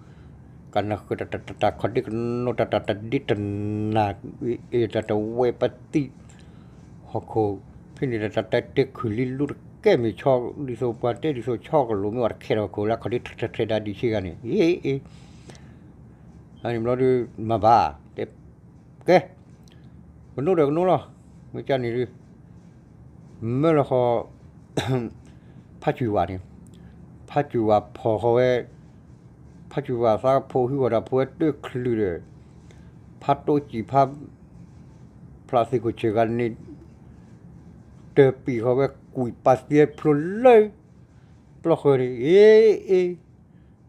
ကနၢ်ဃၢၤတၢ်တၢ်တၢ်တၢ်ခီၣ်ဒ့ကနိ တၢ်တၢ်တၢ်ဒ့တနၢ် တၢ်တဝဲပသံ ဟီၣ်ခိၣ် ဖဲန့ၣ်တၢ်တၢ်တဲတၢ်ခုၣ်လံလူတကဲမ့ၢ်ဆီ ဒ်သိးပှၤတဲဒ်သိးဆီကလိာ်မ့ၢ်ဝဲတခဲထီၣ်ခိၣ်လၢခီၣ်ဒ့ထၢထၢထၢဒါဒံးဆ့ဂၤန့ၣ် အ့ အ့ အန့ၣ်ဘျီဒုး မၤဘၣ် တဲ ကဲ ကနိဒီးကနိလီၤ. မ့ၢ်ကန့ၣ်ဒုး မၢလီၤဃီ ဖးကွံာ်ဝးန့ၣ် ဖးကွံာ်ဝးဖီၣ်ဃီဝဲ ဖးကွံာ်ဝးသးဖိဟုဃီဒီးဖိဝဲတချုးဒီး ဖးတိစံာ်ဖး ဖျးသ့ၣ်ခိၣ်ဆၢၣ်ဂၤန့ၣ် တၢၢ်ပံာ်ဃီဝဲကွံာ်ပာ်သံဖျိလၢ ပျီၢ်ဃၢၤန့ၣ် အ့ အ့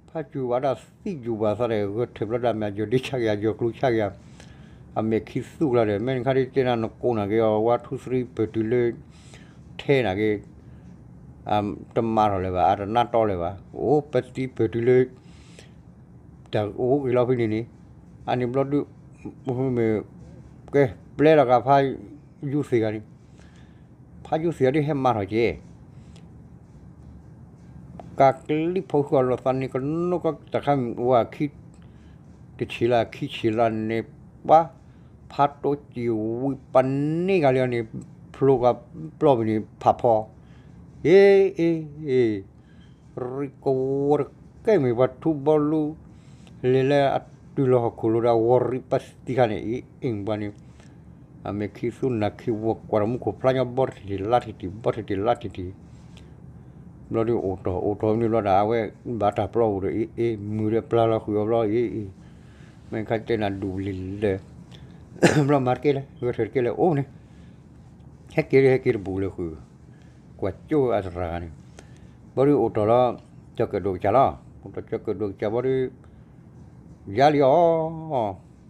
ဖးကွံာ်ဝးဒၣ်သံကွံာ်ဝးသးဒီး ဂဲၤထၢၣ်ဘျီဒၣ်မ့ၢ်ယီၤဒ့ဆါက့ၤ ယီၤကျိဆါက့ၤ အမဲာ်ခံသူကျါဒီး မ့ၢ်နခါဒ်တဲနၤနကိးနၤက့ၤအီၤ ဝါထူသရံပၢၢ်တုၤလၢ ထဲနၤက့ၤ တမၤထီၣ်လၢၤဘၣ် အတနးတီလၢၤဘၣ် အိၣ်ပသံပၢၢ်တုၤလၢ တၢ်အိၣ်ဂ့ၤလီၤဖဲန့ၣ်န့ၣ် အန့ၣ်ဘျီဒုး မ့ၢ် ကဲ ပျဲလီၤဂာ်ဖးယူၤသ့ၣ်ဂၤန့ၣ် ဖးယူၤသ့ၣ်ဂၤဒုးဟဲမၤထီၣ်က့ၤ ကးကလံၣ်ဖိဃီလိာ်သးန့ၣ် ကနိကတၢ်ခါမ့ၢ်အိၣ်အခံ တဆံးလၢခံဆံးလၢန့ၣ် ပှၤ ဖးတိစံာ်ဝံၤပှၤန့ၢ်ဂၤလံန့ၣ် ဖျိကပျီပူၤန့ၣ် ဖးဖီ အ့ အ့ အ့ ရံကဝီၤတကဲမ့ၢ်ပှၤထူဘီလူ လဲၤလၢအတုၤလီၤဟီၣ်ခိၣ်လိၤဒီး ဝီၤရံပသံခါန့ၣ် အ့ အ့ၣ်ပှၤန့ၣ် အမဲာ်ခံသူနၢ်ခံဝီၤကွၢ်ဒီးမူခိၣ်ဖျါညီ ဘီတထံၣ်လါထံၣ်တံၢ် ဘီထံၣ်တံၢ်လါထံၣ်တံၢ် ဘျီဒုးအိၣ်တီၢ်အိၣ်တီၢ်မနုၤဘျီဒီး အဝဲဘၣ်တၢ်ပျီပူၤဒီး အ့ အ့ မုာ်ဒီးပျၢ်လီၤဃုာ်အီၤဘျီ အ့ အ့ မ့ၢ်ခါတဲနၤဒူၣ်လံလၢ ဘျီမၤတကဲလဲၣ် ဂဲၤထၢၣ်တကဲလဲၣ် အိၣ်န့ၣ် ဟဲက့ၤဒုးဟဲက့ၤတဘူးလၢဃုာ် ကွၢ်ကၠိအသရၣ်ဂၤန့ၣ် ဘျီဒုးအိၣ်တီၢ်လီၤ ကၠီၤကၢၣ်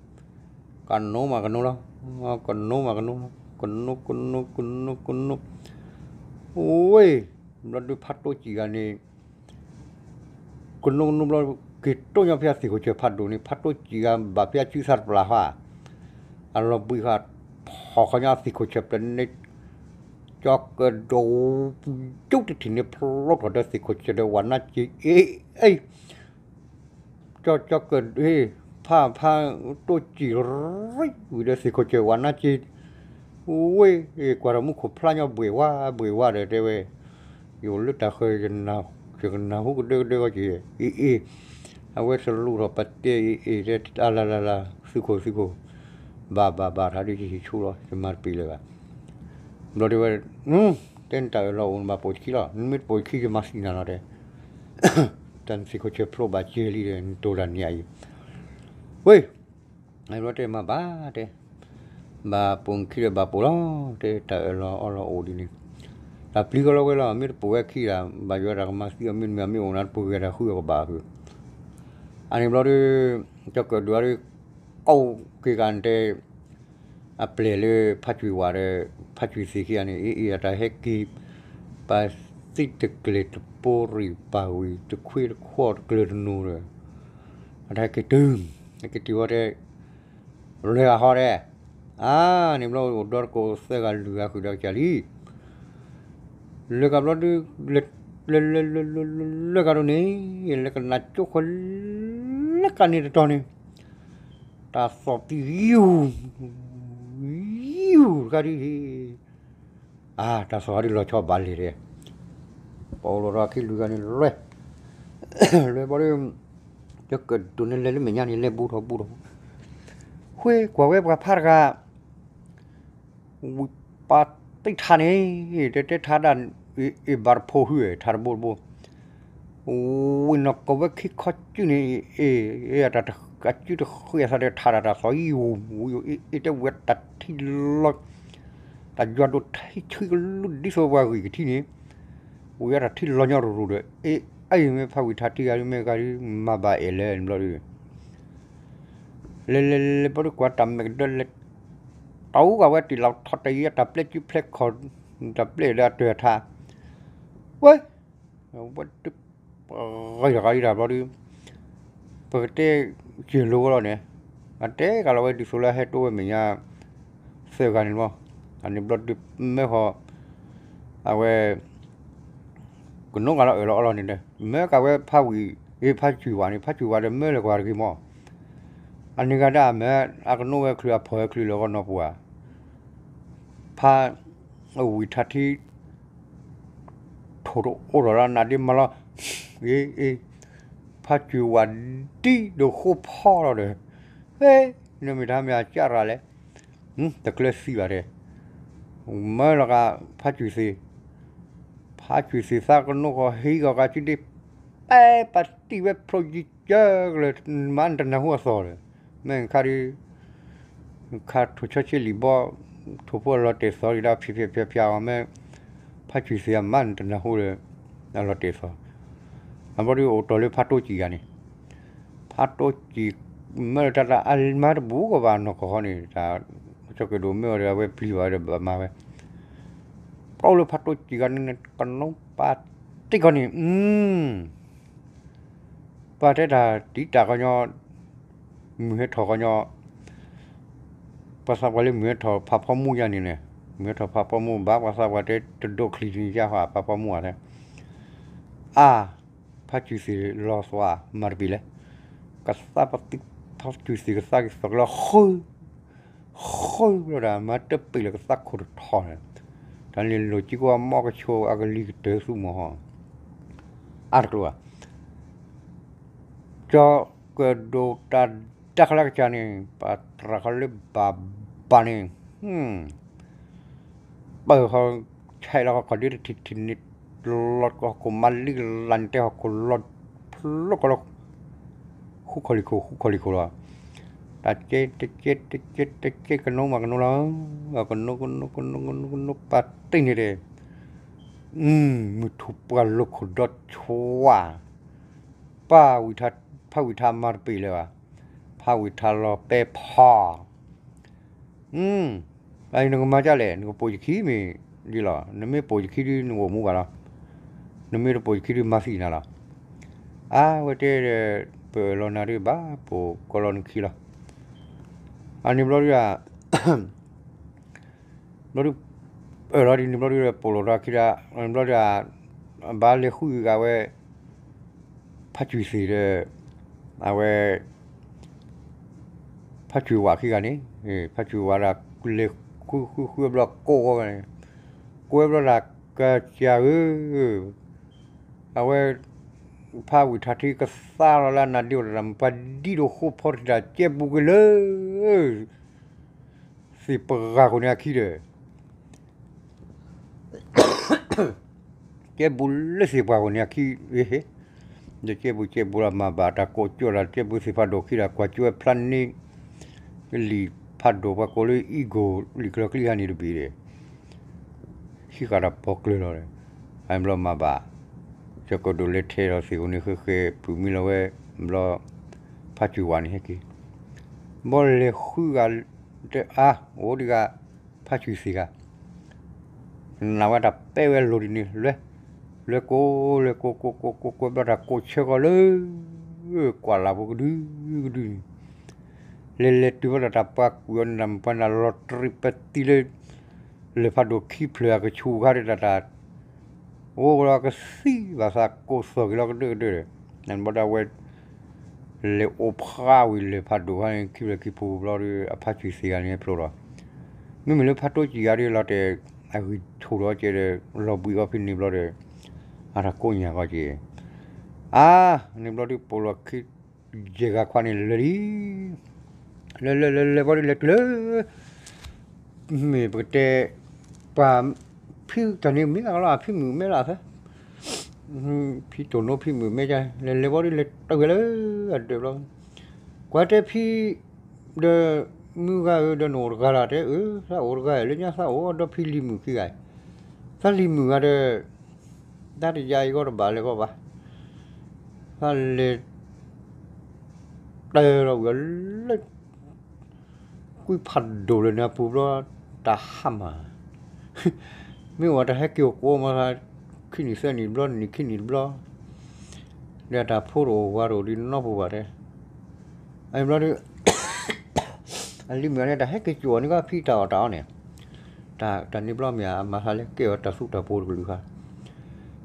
ဒိၣ်ကစၢ်လီၤ အိၣ်တီၢ်ကၠီၤကၢၣ်ဒိၣ်ကစၢ်ဘျီဒုး ယၤလံအီၤ ကနိမးကနိလီၤ ကနိမးကနိလီၤ ကနိကနိကနိကနိ ဝ့ၢ် ဘျီဒုးဖးတိစံာ်ဂၤန့ၣ် ကနိကနိဘျီ က့ၤတိၢ်ညီဖဲအသ့ၣ်ခိၣ်ဆၢဖးဒိၣ်န့ၣ် ဖးတိၢ်စံၣ်ဂၤဘၣ်ဖဲအစုသးတပျၢ်ဃီ, အလီၤဘှံးဃီ, ဖီၣ်ဃီညီအသ့ၣ်ခိၣ်ဆၢပျၢၤန့ၣ်, ကၠီကၢၣ်ဒိၣ် ယူးတထံၣ်န့ၣ် ဖျိထီၣ်ဒီးသ့ၣ်ခိၣ်ဆၢဒီးဝၤနါစ့ အ့ၣ်အ့ၣ် ကၠီကၢၣ်ဒိၣ် ဖးဖး တိၢ်စံၣ်ရံၣ်ဝံၤဒီးသ့ၣ်ခိၣ်ဆၢဝၤနါစ့, ဝ့ၢ် ကွၢ်ထီၣ်မူခိၣ်ဖျါညီဘှ့ၣ်ဝါဘှ့ၣ်ဝါဒီးတဲဝဲ, ယအိၣ်လၢတၢ်ဃၢၤ ယကနၢ်ဟူကဒၢကဒၢဂီၢ်က့ၤ အ့ၣ်အ့ၣ်, အဝဲသလူးထီၣ်ပတဲအ့ၣ်အ့ၣ်တဲ အလၤလၤလၤ သုးခိၣ်သုးခိၣ်, ဘၣ်ဘၣ်ဘၣ် ထါဒုးယဟံးဆူလီၤ ယမၤတပ့ၤလၢၤဘၣ်, ဘျီဒုးဝဲ, တဲနတၢ်အၢၣ်လီၤအိၣ်နဘၣ်ပိာ်ယခံလီၤ နမ့ၢ်တပိာ်ယခံယမၤသံနၤလီၤတဲ တၢ်နသ့ၣ်ခိၣ်ဆၢဖျိဘၣ်စ့လံဒီး နတိၢ်တၢ်နံၤအံၤ, ဝ့ၢ်, ဘျီတဲမၤဘၣ်တဲ, ဘၣ်ပိာ်နခံဒီးဘၣ်ပိာ်လီၤ, တဲတၢ်အၢၣ်လီၤအီလီၤအိၣ်ဒ်န့ၣ်, တၢ်ပျံၤကီလီၤဝဲလီၤ မ့ၢ်တပိာ်ဝဲခံဒၣ် ဘၣ်ယွၤတၢ်ကမၤသံအီၤ မ့တမ့ၢ်အမ့ၢ်အိၣ်နၤ တပှဲၤဂဲၤတၢ်ဃုအီၤကဘၣ်ဃု, အန့ၣ်ဘျီဒုး, ကၠီကၢၣ်ဒိၣ်ဒုး, ကိးက့ၤဂၤနတဲ အပျဲၢ်လၢဖးကွံာ်ဝၤဒီး ဖးကွံာ်သ့ၣ်ခံဂၤန့ၣ် အ့ၣ်အ့ၣ်အတၢ်ဟဲက့ၤ, ပာ်သံတကျဲၤတပိရံၣ်ပာ်ဝံၤ တခွ့တခွီၣ်တကျၢၤတနိဒီး, အတၢ်ဟဲက့ၤတုၤ, ဟဲက့ၤတုၤဝဲတဲ, လဲၤဂၤဟီဒဲး, အါန့ၣ်ဘျီအိၣ်ဒီတကိးသၢဂၤလွံၢ်ဂၤဃုာ်ဒီးကစၢ်လံ လဲၤကဘျီဒုး, လဲၤလဲၤလဲၤလဲၤလဲၤလဲၤကဒီးန့ၣ်, လဲၤကနၣ်ကၠိဃၢၤလၢကန့ၣ်တတီၤန့ၣ်, တၢ်သီၣ်သံ ယူၢ်, ယူၢ်တခါဒုး, အါ တၢ်သီၣ်ဟးဒုးလီၤဆီဘၣ်လဲၣ်ဒဲး, ပအိၣ်လီၤဒီးအခံလွံၢ်ဂၤန့ၣ်လွဲ, လွဲဘျီဒုး, ကၠီကၢၣ်ဒိၣ်န့ၣ်လဲၤလၢမဲာ်ညါန့ၣ် လဲၤဘူးထီၣ်ဘူးထီၣ်, ဃ့ကွၢ်ဝဲပှၤဖးတဂၤ ဝံၤပာ်တ့ၢ်ထါန့ၣ်, တဲတဲထါဒၣ်, အ့ၣ်ဘၣ်တဖိဟုၣ် ထါတဘိတဘိ, ဝံၤနီၢ်ကီၢ်ဝဲခံခီစုၣ်န့ၣ်, အ့ၣ်, အ့ၣ်, အစုတဃ့အသးဒီးထါဒၣ်တၢ်သီၣ်ယံၤဝံၤ, အ့ၣ်တဲဝဲတၢ်ထံလီၤ, တၢ်ယွၤဒိၣ်ထံဆှံကလူးဒ်သိးပှၤဂံၢ်ကထံၣ်န့ၣ်, ဝံၤအတၢ်ထံလီၤညီတရူၢ်ဒီး အ့ၣ်, အ့ၣ်မ့ၢ်ဖးဝံၤထါထံဂၤဒုးမ့ၢ်ဂၤဒုး မၤဘၣ်အဲၣ်လဲၣ်ဘျီဒုး လဲၤလဲၤလဲၤလဲၤဘျီဒုးကွၢ်တၢ်မဲာ်ကဒၢလဲၤ, တၢ်အူဂၤဝဲတ့ၢ်လီၤထီၣ်တယံၤအတၢ်ပျဲစုဖျဲခီၣ်, တၢ်ပျဲဒီးအတၢ်ထါ, ဝဲ, ဝဲဒုး, ဂၤတဂၤဒ်တၢ်ဘျီဒုး, ပကတဲ, စၢၤလိဝဲလီၤန့ၣ်, အတဲကလီၤဝဲဒ်သိးလၢဟဲတိဝဲမဲာ်ညါ, သၢဂၤန့ၣ်မီၢ်, အန့ၣ်ဘျီဒုးမၢဃီ, အဝဲ ကနိဂၤလီၤအၢၣ်လီၤအီလီၤန့ၣ်ဒီး မၢကဝဲဖးဝံၤ, အ့ၣ်ဖးကွံာ်ဝၤန့ၣ် ဖးကွံာ်ဝၤဒီးမၢလၢကွၢ်တဂ့ၤမီၢ်, အန့ၣ်ဂၤဒၣ်မၢ, အကနိဝဲချုးအဖီၣ်ဝဲချုးလၢဂီၢ်နီၢ်ပူၤဧါ, ဖး, ဝံၤထါထံ, ထိၣ်တအိၣ်ထီၣ်လၢနးဒ့မၤလီၤ, အ့ၣ်, အ့ၣ်, ဖးကွံာ်ဝၤဒ်ဒိၣ်ဃိဖီလီၤဒီး, ဟဲ, နမ့ၢ်တၢ်မ့ၢ်အကၢ်ရၤလဲၣ် တကျၢၤသံဘၣ်တဲ, မၢလီၤဂာ်, ဖးကွံာ်သ့ၣ်, ဖးကွံာ်သ့ၣ်သးကနိဂီၤဟံးဂီၤဂၤစုဒ့, ပဲပာ်တံၢ်ဝဲဖျိယံၤကၢကလၢာ်, မၤနတနၢ်ဟူအသီၣ်ဒီး, မ့ၢ်ခါဒုး, ခါထိၣ်ဆီဆ့လံာ်ဘီ, ထိၣ်ဖိအလီၤတဲာ်သီၣ်ဒံးဒၣ်ဖျဲးဖျဲးဖျါဖျါအီၤမ့ၢ်, ဖးကွံာ်သ့ၣ်အမၤနတနၢ်ဟူဒီး, အလီၤတဲာ်သီၣ်, အဘျီဒုးအိၣ်တီၢ်လၢဖးတိစံၣ်ဂၤန့ၣ် ဖးတိစံၣ်, မၢလၢတၢ်တၢ်အမၤတဘူးကဘၣ်နီၢ်ကီၢ်ဃီန့ၣ် တၢ်, ကၠီကၢၣ်ဒိၣ်မၢအီၤဒီးအဝဲပျံၤဘၣ်ဝဲဒီးဘၣ်မၤဝဲ, ပှၤအိၣ်လၢဖးတိစံၣ်ဂၤန့ၣ် ကနိပာ်တ့ၢ်ခီန့ၣ်, ပှၤတဲတၢ်တံၤတၢ်ကညီ, မုၢ်ဟဲထီၣ်ကညီ ပှၤသးပှၢ်လၢမုၢ်ဟဲထီၣ်ဖးဖီမူယါန့ၣ်န့ၣ်, မုၢ်ဟဲထီၣ်ဖးဖီမူဘၣ် ပှၤသးပှၢ်တဲတဒိးချံန့ၣ်ယါဃီ ဖးဖီမူဧါတဲ, အါ, ဖးကွံာ်သ့ၣ်လီၤသွါမၤတပ့ၤလဲၣ်, ကသးပသံ, ဖးကွံာ်သ့ၣ်ကသးကသီၣ်ကလီၤဃု, ဃုလီၤဒၣ် မၤတပ့ၤလၢကသးခိၣ်တထီၣ်န့ၣ်, တၢ်လ့ၣ်လိာ်ကံကဝါမီကဆိအကလံၤကတၢၢ်သူမီၢ်ဟီ, အါတကျိၤဧါ ကၠီကၢၣ်ဒိၣ်တၢ်ဒါခလၢကစၢ်န့ၣ် ပာ်တြၢ်ဃီလၢဘၣ်ဘၣ်န့ၣ်, ပၢၢ်ဃီ, ဆဲးလီၤဃီခီၣ်ဒ့တထံၣ်ထံၣ်န့ၣ်, လီၤဟီၣ်ခိၣ်မၤလံကလၤန့ၣ် တဲဟီၣ်ခိၣ်လီၤဖျိကီလီၤ, ဃူခီၣ်လံၣ်ခိၣ် ဃူခီၣ်လံၣ်ခိၣ်လီၤ, တၢ်ကဲတကဲတကဲတကဲကနိမးကနိလီၤ, ကနိကနိကနိကနိကနိပာ်တ့ၢ်န့ၣ်ဒီး, မုၢ်ထူၣ်ပှၢ်လိာ်ခိၣ်ဒီးဆွါ ပၢ်ဝံၤထါ, ဖးဝံၤထါမၤတပ့ၤလၢၤဘၣ်, ဖးဝံၤထါလီၤပဲဖီ, အံၤနကမၤဒ်လဲၣ် နကပိာ်ယခံမ့ၢ်ဒ်လီၤ, နမ့ၢ်ပိာ်ယခံဒုးနကအိၣ်မူဘၣ်လီၤ, နမ့ၢ်တပိာ်ယခံဒုးမၤသံနၤလီၤ, အဝဲတဲဒီး ပအၢၣ်လီၤနၤဒ်ဘၣ် ပိာ်ကီလီၤနခံလီၤ. အန့ၣ်ဘျီဒု ဘျီဒု အၢၣ်လီၤဒ်န့ၣ်ဘျီဒု ပိာ်လိာ်ဒီးခံဒၣ် ဘျီဒု ဘၣ်လဲၤဃုဂၤဝဲ ဖါကွံာ်သ့ၣ်ဒီး အဝဲ ဖါကွံာ်ဝးခံဂၤန့ၣ် ဖါကွံာ်ဝးဒၣ် လဲၤဃုဃုဃုဘျီကိးဝဲန့ၣ် ကိးဝဲဘျီဒၣ် ကစၢ်ဧၢ အဝဲ ဖါဝံၤထးထံကသါလီၤလၢအနါဒ့အိၣ်တၢ် မုၢ်ပှၢ်ဒံးဒိၣ်ဃိဖီတံၢ်တၢ် ကဲဘူးက့ၤလၢ သ့ၣ်ပှၢ်ဃိန့ၣ်အခံဒီး ကဲဘူးလၢသ့ၣ်ပှၢ်ဃိန့ၣ်အခံ ဒီးကဲဘူးကဲဘူးလီၤ မၤဘၣ်တၢ်ကိးကၠီၣ်တၢ် ကဲဘူးသ့ၣ်ဖးဒိၣ်ခံဒီး ကွၢ်ကၠီၣ်ဝဲဖျါန့ၣ် လံာ်ဖးဒိၣ်ပှၤကိးလၢ eagle လံာ်ကျၢၤကျံဟါန့ၣ်တဘ့ၣ်ဒီး ဟံးဃာ်တၢ်ပီၤကျၢၤလီၤဒီး အဘျီမၤဘၣ် ကၠီၤကဒိၣ်လဲၤထဲဒီးသ့ၣ်ကိန့ၣ်ဃဲဃဲ ပုၢ်မံလီၤဝဲ ဘျီ ဖါကွံာ်ဝးန့ၣ်ဟဲက့ၤ ဘီလဲၤဃုဂၤ တအါ အိၣ်ဒံးဂၤ ဖါကွံာ်သ့ၣ်ဂၤ နာ်ဝဲတၢ်ပဲဝဲလိၤဒ်န့ၣ် လွဲ လွဲကိး လွဲကိး ကိးကိးကိးကိးဘျီတၢ်ကိးဆၢကီးလၢ ကွၢ်လၢ်ဖိကဒုကဒုန့ၣ် လဲၤလဲၤတုၤဘျီတၢ်တၢ်ပှၤကွံာ်အီၤန့ၣ် တၢ်မုၢ်ပှၢ်နၢ်လီၤတရံးပသံလၢ လၢၢ်ဖးဒိၣ်ခံဖျၢၣ်အကဆူးခါဒီးတၢ်တၢ် အိၣ်လီၤကသံၣ်ဘၣ်သးကိးသီၣ်က့ၤလီၤကဒၢကဒၢဒီး နဘျီဒၣ်ဝဲ လဲၤအိၣ်ဖျါဝံၤလၢၢ်ဖးဒိၣ်ခါန့ၣ် ခံဖျၢၣ်ခံဖုဘျီဒီး အဖါကွံာ်သ့ၣ်ဂၤန့ၣ်ဖျိလီၤ မ့မ့ၢ်လၢဖါတိစံၣ်ဂၤဒီးလီၤတဲာ် အဂံၢ်ဆူၣ်ထီၣ်ကဲဒီး လီၤဘှံးအီၤဖဲန့ၣ်ဘျီဒီး အတၢ်ကိးညၣ်ကီက့ၤ အါ န့ၣ်ဘျီဒုးပိာ်လီၤခံ ယဲၢ်ဂၤခွါန့ၣ်လၢာ်လံ လဲၤလဲၤလဲၤလဲၤဘီဒုးလဲၤတုၤလၢ မ့ၢ်ပကတဲ ပှၤ ဖံတၢ်န့ၣ်မ့ၢ်အကလီၤ ဖံမုၣ်မဲလၢ်ဖဲ ဖံတိၢ်နိဖံမုၣ်မဲ လဲၤလဲၤဘီဒုးလဲၤတုၤဝဲလၢ အဒၢးဘျီ ကွၢ်တဲဖံ ဒီး မုၢ်ဂၤဧၢ ဒီးနအိၣ်တဂၤလၢ်တဲ အၢ သးအိၣ်တဂၤလၢညါ သးအိၣ်ဒီးဖံလံၤမုၣ်ခံဂၤ သးလံၤမုၣ်ဂၤဒီး တၢ်တယါအံၤဂီၢ်တဘၣ်လဲၤဂီၢ်ဘၣ် သးလဲၤ တဲလီၤဝံၤလၢ ကွံဖးဒိၣ်လၢန့ၣ်အပူၤဘျီ တၢ်ဟါမၢ် မ့ၢ်ဝဲတၢ်ဟဲက့ၤအိၣ်ကိးမး ခံနံၣ်သၢနံၣ်တဘျီ နံၣ်ခံနံၣ်တဘျီ ဒီးတၢ်ဖိတအိၣ်ဝၤတအိၣ်ဒ်နီၢ်ပူၤဘၣ်တဲ အဘျီဒီး အလံၤမုၣ်န့ၣ် တၢ်ဟဲက့ၤကၠိအီၤန့ၣ်ကီး ဖံတၢ်အီၣ်တၢ်အီန့ၣ် တၢ်န့ၣ်ဘျီမ့ၢ် အမၤသးလဲၤကဲအီၤတၢ်သူတၢ်ပှိၤတကလုာ်ဃါ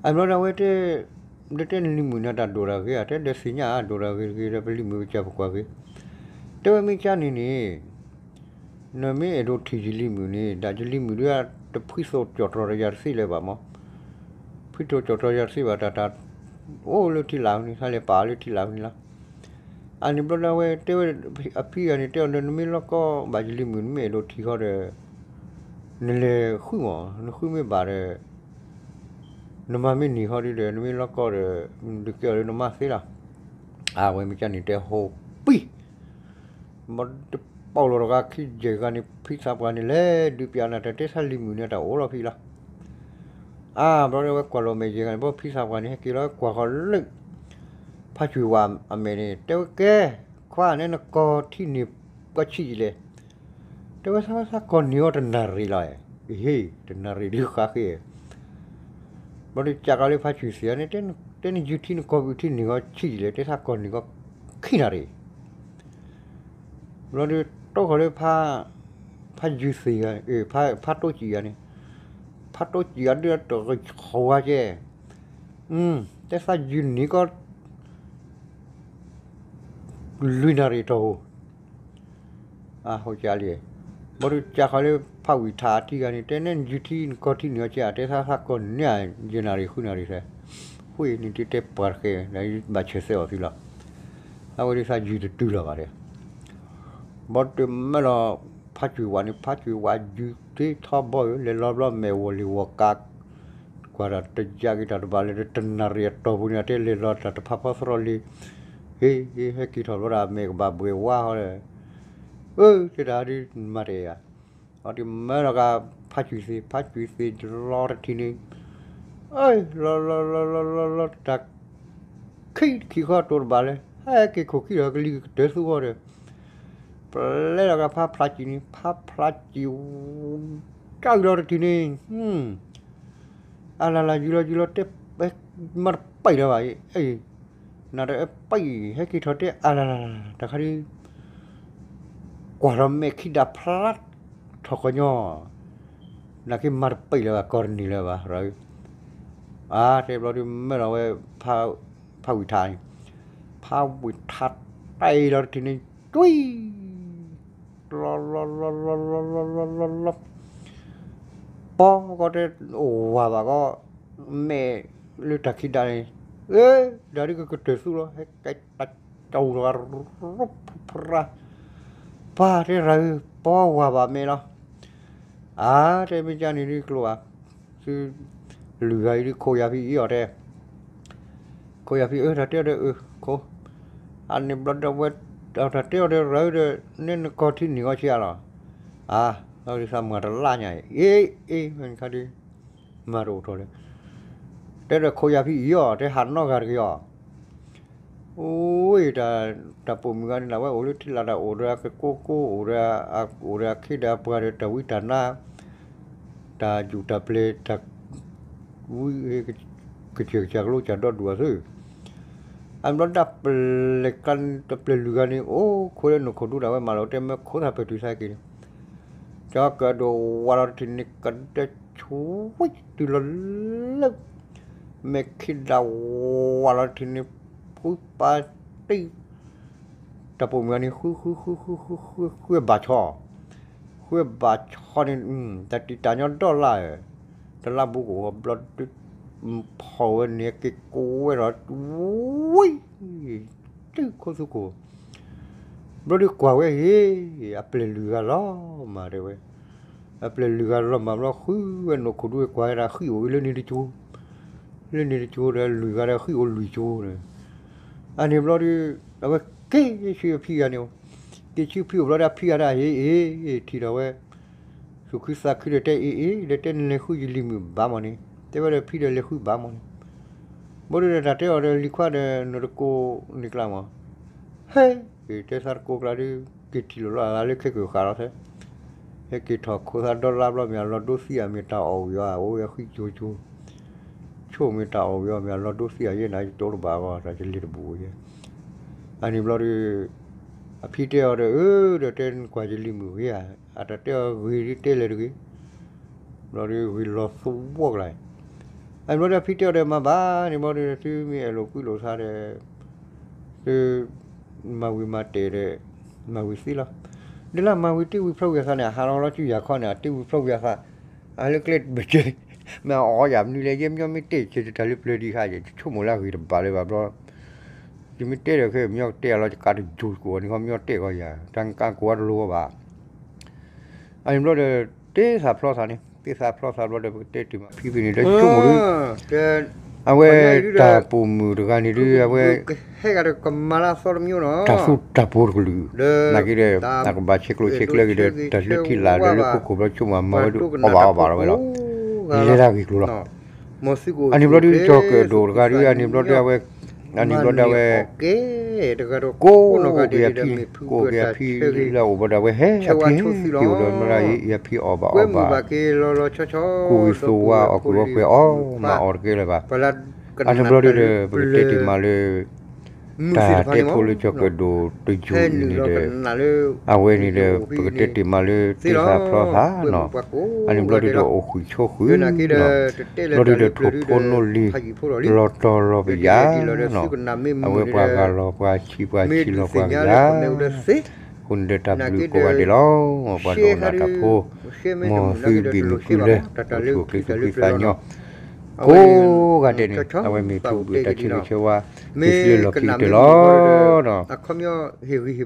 အဘျီဒီးအဝဲတဲ ဒီးတဲနလံၤမုၣ်န့ၣ် တၢ်ဒိၣ်တၢ်ဂ့ၤဧါ တဲဒီးသ့ၣ်ညါအဒိၣ်တၢ်ဂ့ၤတဂ့ၤဒီး ပလံၤမုၣ်ပကၢ်ပကွၢ်ဂ့ၤ တဲဝဲမ့ၢ်ကါန့ၣ်န့ၣ် နမ့ၢ်အဲၣ်ဒိးထံၣ်ယလံၤမုၣ်န့ၣ် ဒၣ်ယလံၤမုၣ်ဒုး တဖှံသိးကၠီၣ်တြီၤဒီးယၤတသ့လၢၤဘၣ်မး ဖှံသိးကၠီၣ်တြီၤယၤတသ့ဘၣ် တၢ်တၢ် အိၣ်လၢထံလာ်န့ၣ် သးလဲၤပာ်အီၤလၢထံလာ်န့ၣ်လီၤ. အန့ၣ်ဘျီဒၣ်ဝဲတဲဝဲ အဖံဂၤန့ၣ် တဲအီၤဒီး နမ့ၢ်လီၢ်ကီဘၣ်ယလံၤမုၣ် နမ့ၢ်အဲၣ်ဒိးထံၣ်ဃီဒီး နလဲၤဃုမး နဃုမ့ၢ်ဘၣ်ဒီး နမၤမ့ၢ်န့ၢ်ဃီဒုဒီး နမ့ၢ်လီၢ်ကီဒီး ဒုးကဲအီၤလၢနမါသ့လီၤ. အဝဲမ့ၢ်ကါန့ၣ်တဲဟိပံ ဘၣ်တပီၢ်လီၤတဂၤခံယဲၢ်ဂၤန့ၣ် ဖံသးပှၢ်န့ၣ်လဲၤဒုးပျးနၤတၢ်တဲဆါလံၤမုၣ်န့ၣ်တၢ်အိၣ်လီၤဖံလီၤ. အါ ဘျီဒၣ်ဝဲကွၢ်လီၤမဲာ်ယဲၢ်ဂၤန့ၣ် ဘၣ်ဖံသးပှၢ်န့ၣ် ဟဲက့ၤလီၤကွၢ်ဃီလၢ ဖါကွံာ်ဝါအမဲာ်န့ၣ် တဲဝဲကဲ ခွါန့ၣ်နကီၢ်ထံန့ၢ်ကီၢ်ဆံးလဲၣ် တဲဝဲသးဝဲသးကီၢ်န့ၢ်အီၤတနၣ်ရံၣ်လီၤ. ဟ့ တနၣ်ရံၣ်ဒုးဃါဃ့ ဘျီဒုးကးကီးလၢဖါကွံာ်သ့ၣ်န့ၣ် တဲနယုၢ်ထံနကီၢ်ဘုၣ်ထံန့ၢ်အီၤဆံးလဲၣ် တဲသးကီၢ်န့ၢ်ကီၢ်ခံနၣ်ရံၣ် ဘျီဒုးတီၢ်ဃီၤလၢ ဖါယုၢ်သ့ၣ်ဂၤ ဖါတိစံၣ်ဂၤန့ၣ် ဖါတိစံၣ်ဂၤဒုးတဂၤဝါကဲ တဲသးယုၢ်န့ၢ်ကီၢ် လွံၢ်နၣ်ရံၣ်တီၢ်ဧိၤ အဟိကလံ ဘျီဒုးကးဃီၤလၢဖးဝံၣ်ထးအထံဂၤန့ၣ် တဲနဲၣ်ယုၢ်ထံနကီၢ်ထံန့ၢ်အီၤကဲ တဲသးသးကီၢ်န့ၢ်ယဲၢ်နၣ်ရံၣ်ဃုနၣ်ရံၣ်သဲ ဃုအံၤန့ၣ်တဲပှၤတဃဲ ဘၣ်ဆၢသဲအီၤသံလီၤ. အဝဲဒုးသးယုၢ်တတုၤလီၤဘၣ်တဲ ဘျီဒုးမၢလီၤ ဖါကွံာ်ဝါန့ၣ် ဖါကွံာ်ဝါယုၢ်တ့ထီဘီဧၢ လဲၤလီၤဘျီမဲာ်ဝီၤလံၤဝီၤကါ ကွၢ်တၢ်တယါက့ၤတၢ်တဘၣ်လၢ တနၣ်ရံၣ်အတီၢ်ပူၤန့ၣ် အတဲလဲၤလီၤတၢ်တဖးဖီသရီလံ ဟ့ ဟဲက့ၤထီၣ်ဘျီဒၣ်မဲာ်ကဘၣ်ဘှဲးဝါဃီဒီး အၢ တဲတၢ်ဒုးမၤတအဲၣ်ဧါ အီၤဒုးမၢလီၤကါ ဖါကွံာ်သ့ၣ် ဖါကွံာ်သ့ၣ်လီၤတထံၣ်န့ၣ် အၢ လီၤလီၤလီၤလီၤလီၤလီၤတၢ် ခံခံခီတိၤတဘၣ်လၢ ဟဲက့ၤခိၣ်ခံဒီးကလံၤကတၢၢ်သူဃီဒီး ပျဲလီၤကါဖါဖျါစံၣ်န့ၣ် ဖါဖျါစံၣ် ကၢ်လီၤတထံၣ်န့ၣ် အလၢ်လၢ်ယံၤလီၤယံၤလီၤတဲ မၤတပာ်လၢၤဘၣ်အံၤ နၤတအဲၣ်ပံး ဟဲက့ၤထီၣ်တဲအါလၢ်လၢ်လၢ် တခါဒုး ကွၢ်ထီၣ်မဲာ်ခံဒါဖျါ ထီၣ်ကညီ နက့ၤမၤတပံးလၢၤဘၣ် ကီၢ်တနံၤလၢၤဘၣ် ရၤဧၢ, အါ တဲဘျီဒုး မၢလီၤဝဲ ဖးဝံၣ်ထးန့ၣ်, ဖးဝံၣ်ထးတၢ်အံၤလီၤတထံၣ်န့ၣ် ကွံ လီၤလီၤလီၤလီၤလီၤလီၤလီၤလီၤလီၤလီၤ, ပီကီတဲ အိၣ်ဝၤဘၣ်ကီ, မဲာ်လၢတၢ်ခံဒါန့ၣ်, အ့ ဒၣ်ဒုးကကတၢၢ်သူလီၤ ဟဲကဲတၢ်ကၠီၤလီၤ ရူဖရါ, ပၢ်တဲရၤဧၢ ပီဝၤဘၣ်မဲာ်လီၤ, အါ တဲမ့ၢ်ကန့ၣ်ဒုးကျိဘၣ်, သု လုၢ်ဂၤအံၤဒုးခိၣ်ယၤဖံအံၤအီၤတဲ ခိၣ်ယၤဖံအၢ တၢ်တဲအီၤဒီးအၢ ခိၣ်, အန့ၣ်ဘျီဒီးဝဲ တၢ်တဲအီၤဒီးရၤဧၢဒီး နဲနကီၢ်ထံနံၣ်ဂီၤဆံးအါလီၤ, အါ လီၤဒုးသးမၤတလါညါအံၤ အ့ အ့ မ့ၢ်ခါဒုး မၤတအိၣ်ထီၣ်လၢၤ, တဲဒီးခိၣ်ယၤဖံအံၤအီၤ တဲဟးနီၢ်ဂၤတဂ့ၤအီၤ, အိၣ် တၢ်ပိာ်မုၣ်ဂၤန့ၣ် အဝဲအိၣ်လၢထံလၢ်တၢ်အိၣ်ဒီးအကကိကိ အိၣ်ဒီး အိၣ်ဒီးအခ့ဒီးအပှၤဒီးတၢ်ဝံတၢ်နါ တၢ်ယူၢ်တၢ်ပျဲၢ်တၢ် ဝံ ကစၢၢ်ကစၢ်ကလိကစၢ်ဒီဒူၣ်အသု, အဘျီဒၣ်ပျဲၢ်က တပျဲၢ်လုၢ်ဂၤန့ၣ် အိၣ်ခိးလၢနိၣ်ခိၣ်ဒူတၢ်ဝဲမၤလီၤ တဲမၢခိးသးပၢၢ်တုၤသးက့ၤန့ၣ်, ကၠီကဒိၣ်ဝးလီၤတထံၣ်န့ၣ် ကဒဲဆိဝံတုၤလီၤလၢ မဲာ်ခံဒါဝးလီၤတထံၣ်န့ၣ် ဖုပာ်တံၢ် တၢ်ပိာ်မုၣ်ဂၤန့ၣ် ဃုဃုဃုဃုဃုဃုဃုဘၣ်ဆီ, ဃုဘၣ်ဆီန့ၣ် တၢ်တံာ်တာ်ညီဒီလါဧၢ, တလါဘူးကအိၣ်ဘျီဒုး ဖီၣ်ဝဲန့ၣ်က့ၤကိးဝဲဒီး ဝံ တုၤခိၣ်သူခိၣ်, ဘျီဒုးကွၢ်ဝဲဟ့ၣ် အပျဲၢ်လုၢ်ဂၤလီၤမၢ်တဲဝဲ, အပျဲၢ်လုၢ်ဂၤလီၤမၢ်ဘျီ ဃုဝဲနိၣ်ခိၣ်ဒူကွၢ်ဝဲဒၣ်ဃံအိၣ်အံၤလၢန့ၣ်တကၠိ လၢန့ၣ်တကၠိဒီး လုၢ်ဂၤဒီးဃံအိၣ်လွံၢ်ကၠိန့ၣ်, အန့ၣ်ဘျီဒုး အဝဲက့ၤဆူအဖံဂၤန့ၣ်, က့ၤဆူဖံအိၣ်ဘျီဒုး အဖံဂၤဒၣ်ဟ့ၣ်အ့ၣ် ထံၣ်ဒီးဝဲ သူၣ်ခုသးခုဒီးတဲအ့ၣ်အ့ၣ် ဒီးတဲနလဲၤဃုယလံၤမုၣ်ဘၣ်မးန့ၣ် တဲဝဲဒီးဖံဒီးလဲၤဃုဘၣ်မးန့ၣ်, ဘျီဒုးဒီးတၢ်တဲအီၤဒီးလံၤခွါဒီးနတကိးန့ၣ်ကျါမး, ဟဲ တဲသးတကိးကျါဒုး က့ၤထံၣ်လိာ်လီၤအသးလၢခဲကိာ်ဃာ်လီၤသဲ ဟဲက့ၤထီၣ်ခိးသးဒီလါဘျီမ့ၢ်အလီၤဒိသံအမ့ၢ်တၢ်အီၣ်ဝံၤအီၤ အိၣ်ဝဲဃံကၠိကၠိ, ဆိၣ်မ့ၢ်တၢ်အီၣ်ဝံၤအီၤမ့ၢ်အလီၤဒိသံအယဲၢ်နၤ ယတိလၢၤဘၣ်အဂီၢ် တၢ်ယလ့ၤတဘူးယဲၢ်, အန့ၣ်ဘျီဒုး အဖံတဲအီၤဒီး အၢ ဒီးတဲနကွၢ်ယလံၤမုၣ်ဂ့ၤဧါ, အတၢ်တဲအီၤဂ့ၤဒုးတဲလဲၤတဂ့ၤ, ဘျီဒုးဂ့ၤလီၤသဝီကျါ, အန့ၣ်ဘျီဒုးအဖံတဲအီၤဒီးမၤဘၣ်န့ၣ်ဘျီဒုး သုမ့ၢ်အဲၣ်လိာ်ကွံလိာ်သးဒီး သု မၤဝံၤမၤတဲာ်ဒီး မၤဝံၤသ့လီၤ, ဒ်လၢမၤဝံၤတ့ၢ်ဝံၤဖျီဝံၤအသးန့ၣ် အဟးလီၤလီၤစုယၤခီန့ၣ် အတ့ၢ်ဝံၤဖျီဝံၤအသး, အလၢကျဲဘၣ်ကဲ မ့ၢ်အီၣ်ယၤမနုၤလဲၣ် ယဲမညီမ့ၢ်တဲာ်ကဲတၢ်လၢပျၢၤဒံးခါ ယဆိကမိၣ်လၢအဂ့ၤတဘၣ်လၢၤဘၣ်ဘျီ, ယမ့ၢ်တဲဒီးခဲမညီကတဲအလီၤ ယကးတယိၤကိးအီၤန့ၣ်ခီ မညီတဲာ်ကီးယၤ တၢ်ကးကိးအီၤတလိၤဘၣ် အန့ၣ်ဘျီဒီး တ့ၢ်သးဖျီသးန့ၣ် တ့ၢ်သးဖျီသးဘျီဒီး ပကတဲတ့ၢ်မးဖံဖံန့ၣ် လၢဆိကမိၣ်ဒုး အဝဲတၢ်ပိာ်မုၣ်တဂၤန့ၣ်ဒုး အဝဲ ဟဲဂၤဒီးကမၤလၢအသီတမံၤနီၤ တၢ်သူတၢ်ပိၤတကလုာ် နာ်က့ဒီး အကဘၣ်ဆဲးကျိးဆဲးကျၢက့ၤဒီး တၢ်လၢထံလာ်ဒီးလၢခိခိၣ်ဘျီဆိကမိၣ်မၤဝဲဒုးအီၣ်ဘၣ်အီၣ်ဘၣ်လီၤဝဲလီၤ လဲၤတၢ်ဂ့ၢ်ကျိၤလီၤ အန့ၣ်ဘျီဒုး ကၠီၤကၢၣ်ဒိၣ်တဂၤဒုး အန့ၣ်ဘျီဒုးအဝဲ အန့ၣ်ဘျီဒုးအဝဲ ကိးက့ၤအဖံ ကိးက့ၤအဖံလၢအအိၣ်ဘျီဒီး အဝဲဟဲအဖံဟဲက့ၤအိၣ်ဒီး မ့ၢ်ဒၣ်အံၤ အဖံအီၣ်ဘၣ်အီၣ်ဘၣ် ကူဂံၢ်သိဝါအီၣ်ကူအီၣ်ကွဲးအီၣ်မၤအီၣ်တကဲလၢၤဘၣ် အန့ၣ်ဘျီဒုးဒီး ပကတဲတ့ၢ်မးလၢ တၢ်တဲဖိလၢကၠီၤကၢၣ်ဒိၣ်တယုၢ်အံၤန့ၣ်ဒီး အဝဲန့ၣ်ဒီး ပကတဲတ့ၢ်မးလၢ တ့ၢ်သးဖျီသးနီၤ အန့ၣ်ဘျီဒုးဒီးအိၣ်ဃုာ်ဆိဃုာ်နီၤ ဘျီဒုးဒီးထိၣ်ဖိနီၣ်လံၤ လီၤတီၤလီၤပယၤနီၤ အဝဲပှၤဂၤလီၤပှၤဆံးပှၤဆံးလီၤပှၤကယၤ အဃိန့ၣ်ဒီးတၢ်ဘျုးကိးဂၤဒဲးလီၤ ပှၤဒိကနၣ်တၢ်ဖိ မ်သုဘ့ၣ်မုာ်သုလၢ အိၣ်ဆူၣ်အိၣ်ချ့သူၣ်ဖှံသးညီ ကိးဂၤဒဲးန့ၣ် အဝဲမ့ၢ်ဖုဘုၣ်တၢ်ဆိၣ်ဂ့ၤဆၢဝါ က့ၤဆူလၢလီၢ်ခံကတၢၢ်လီၤနီၤ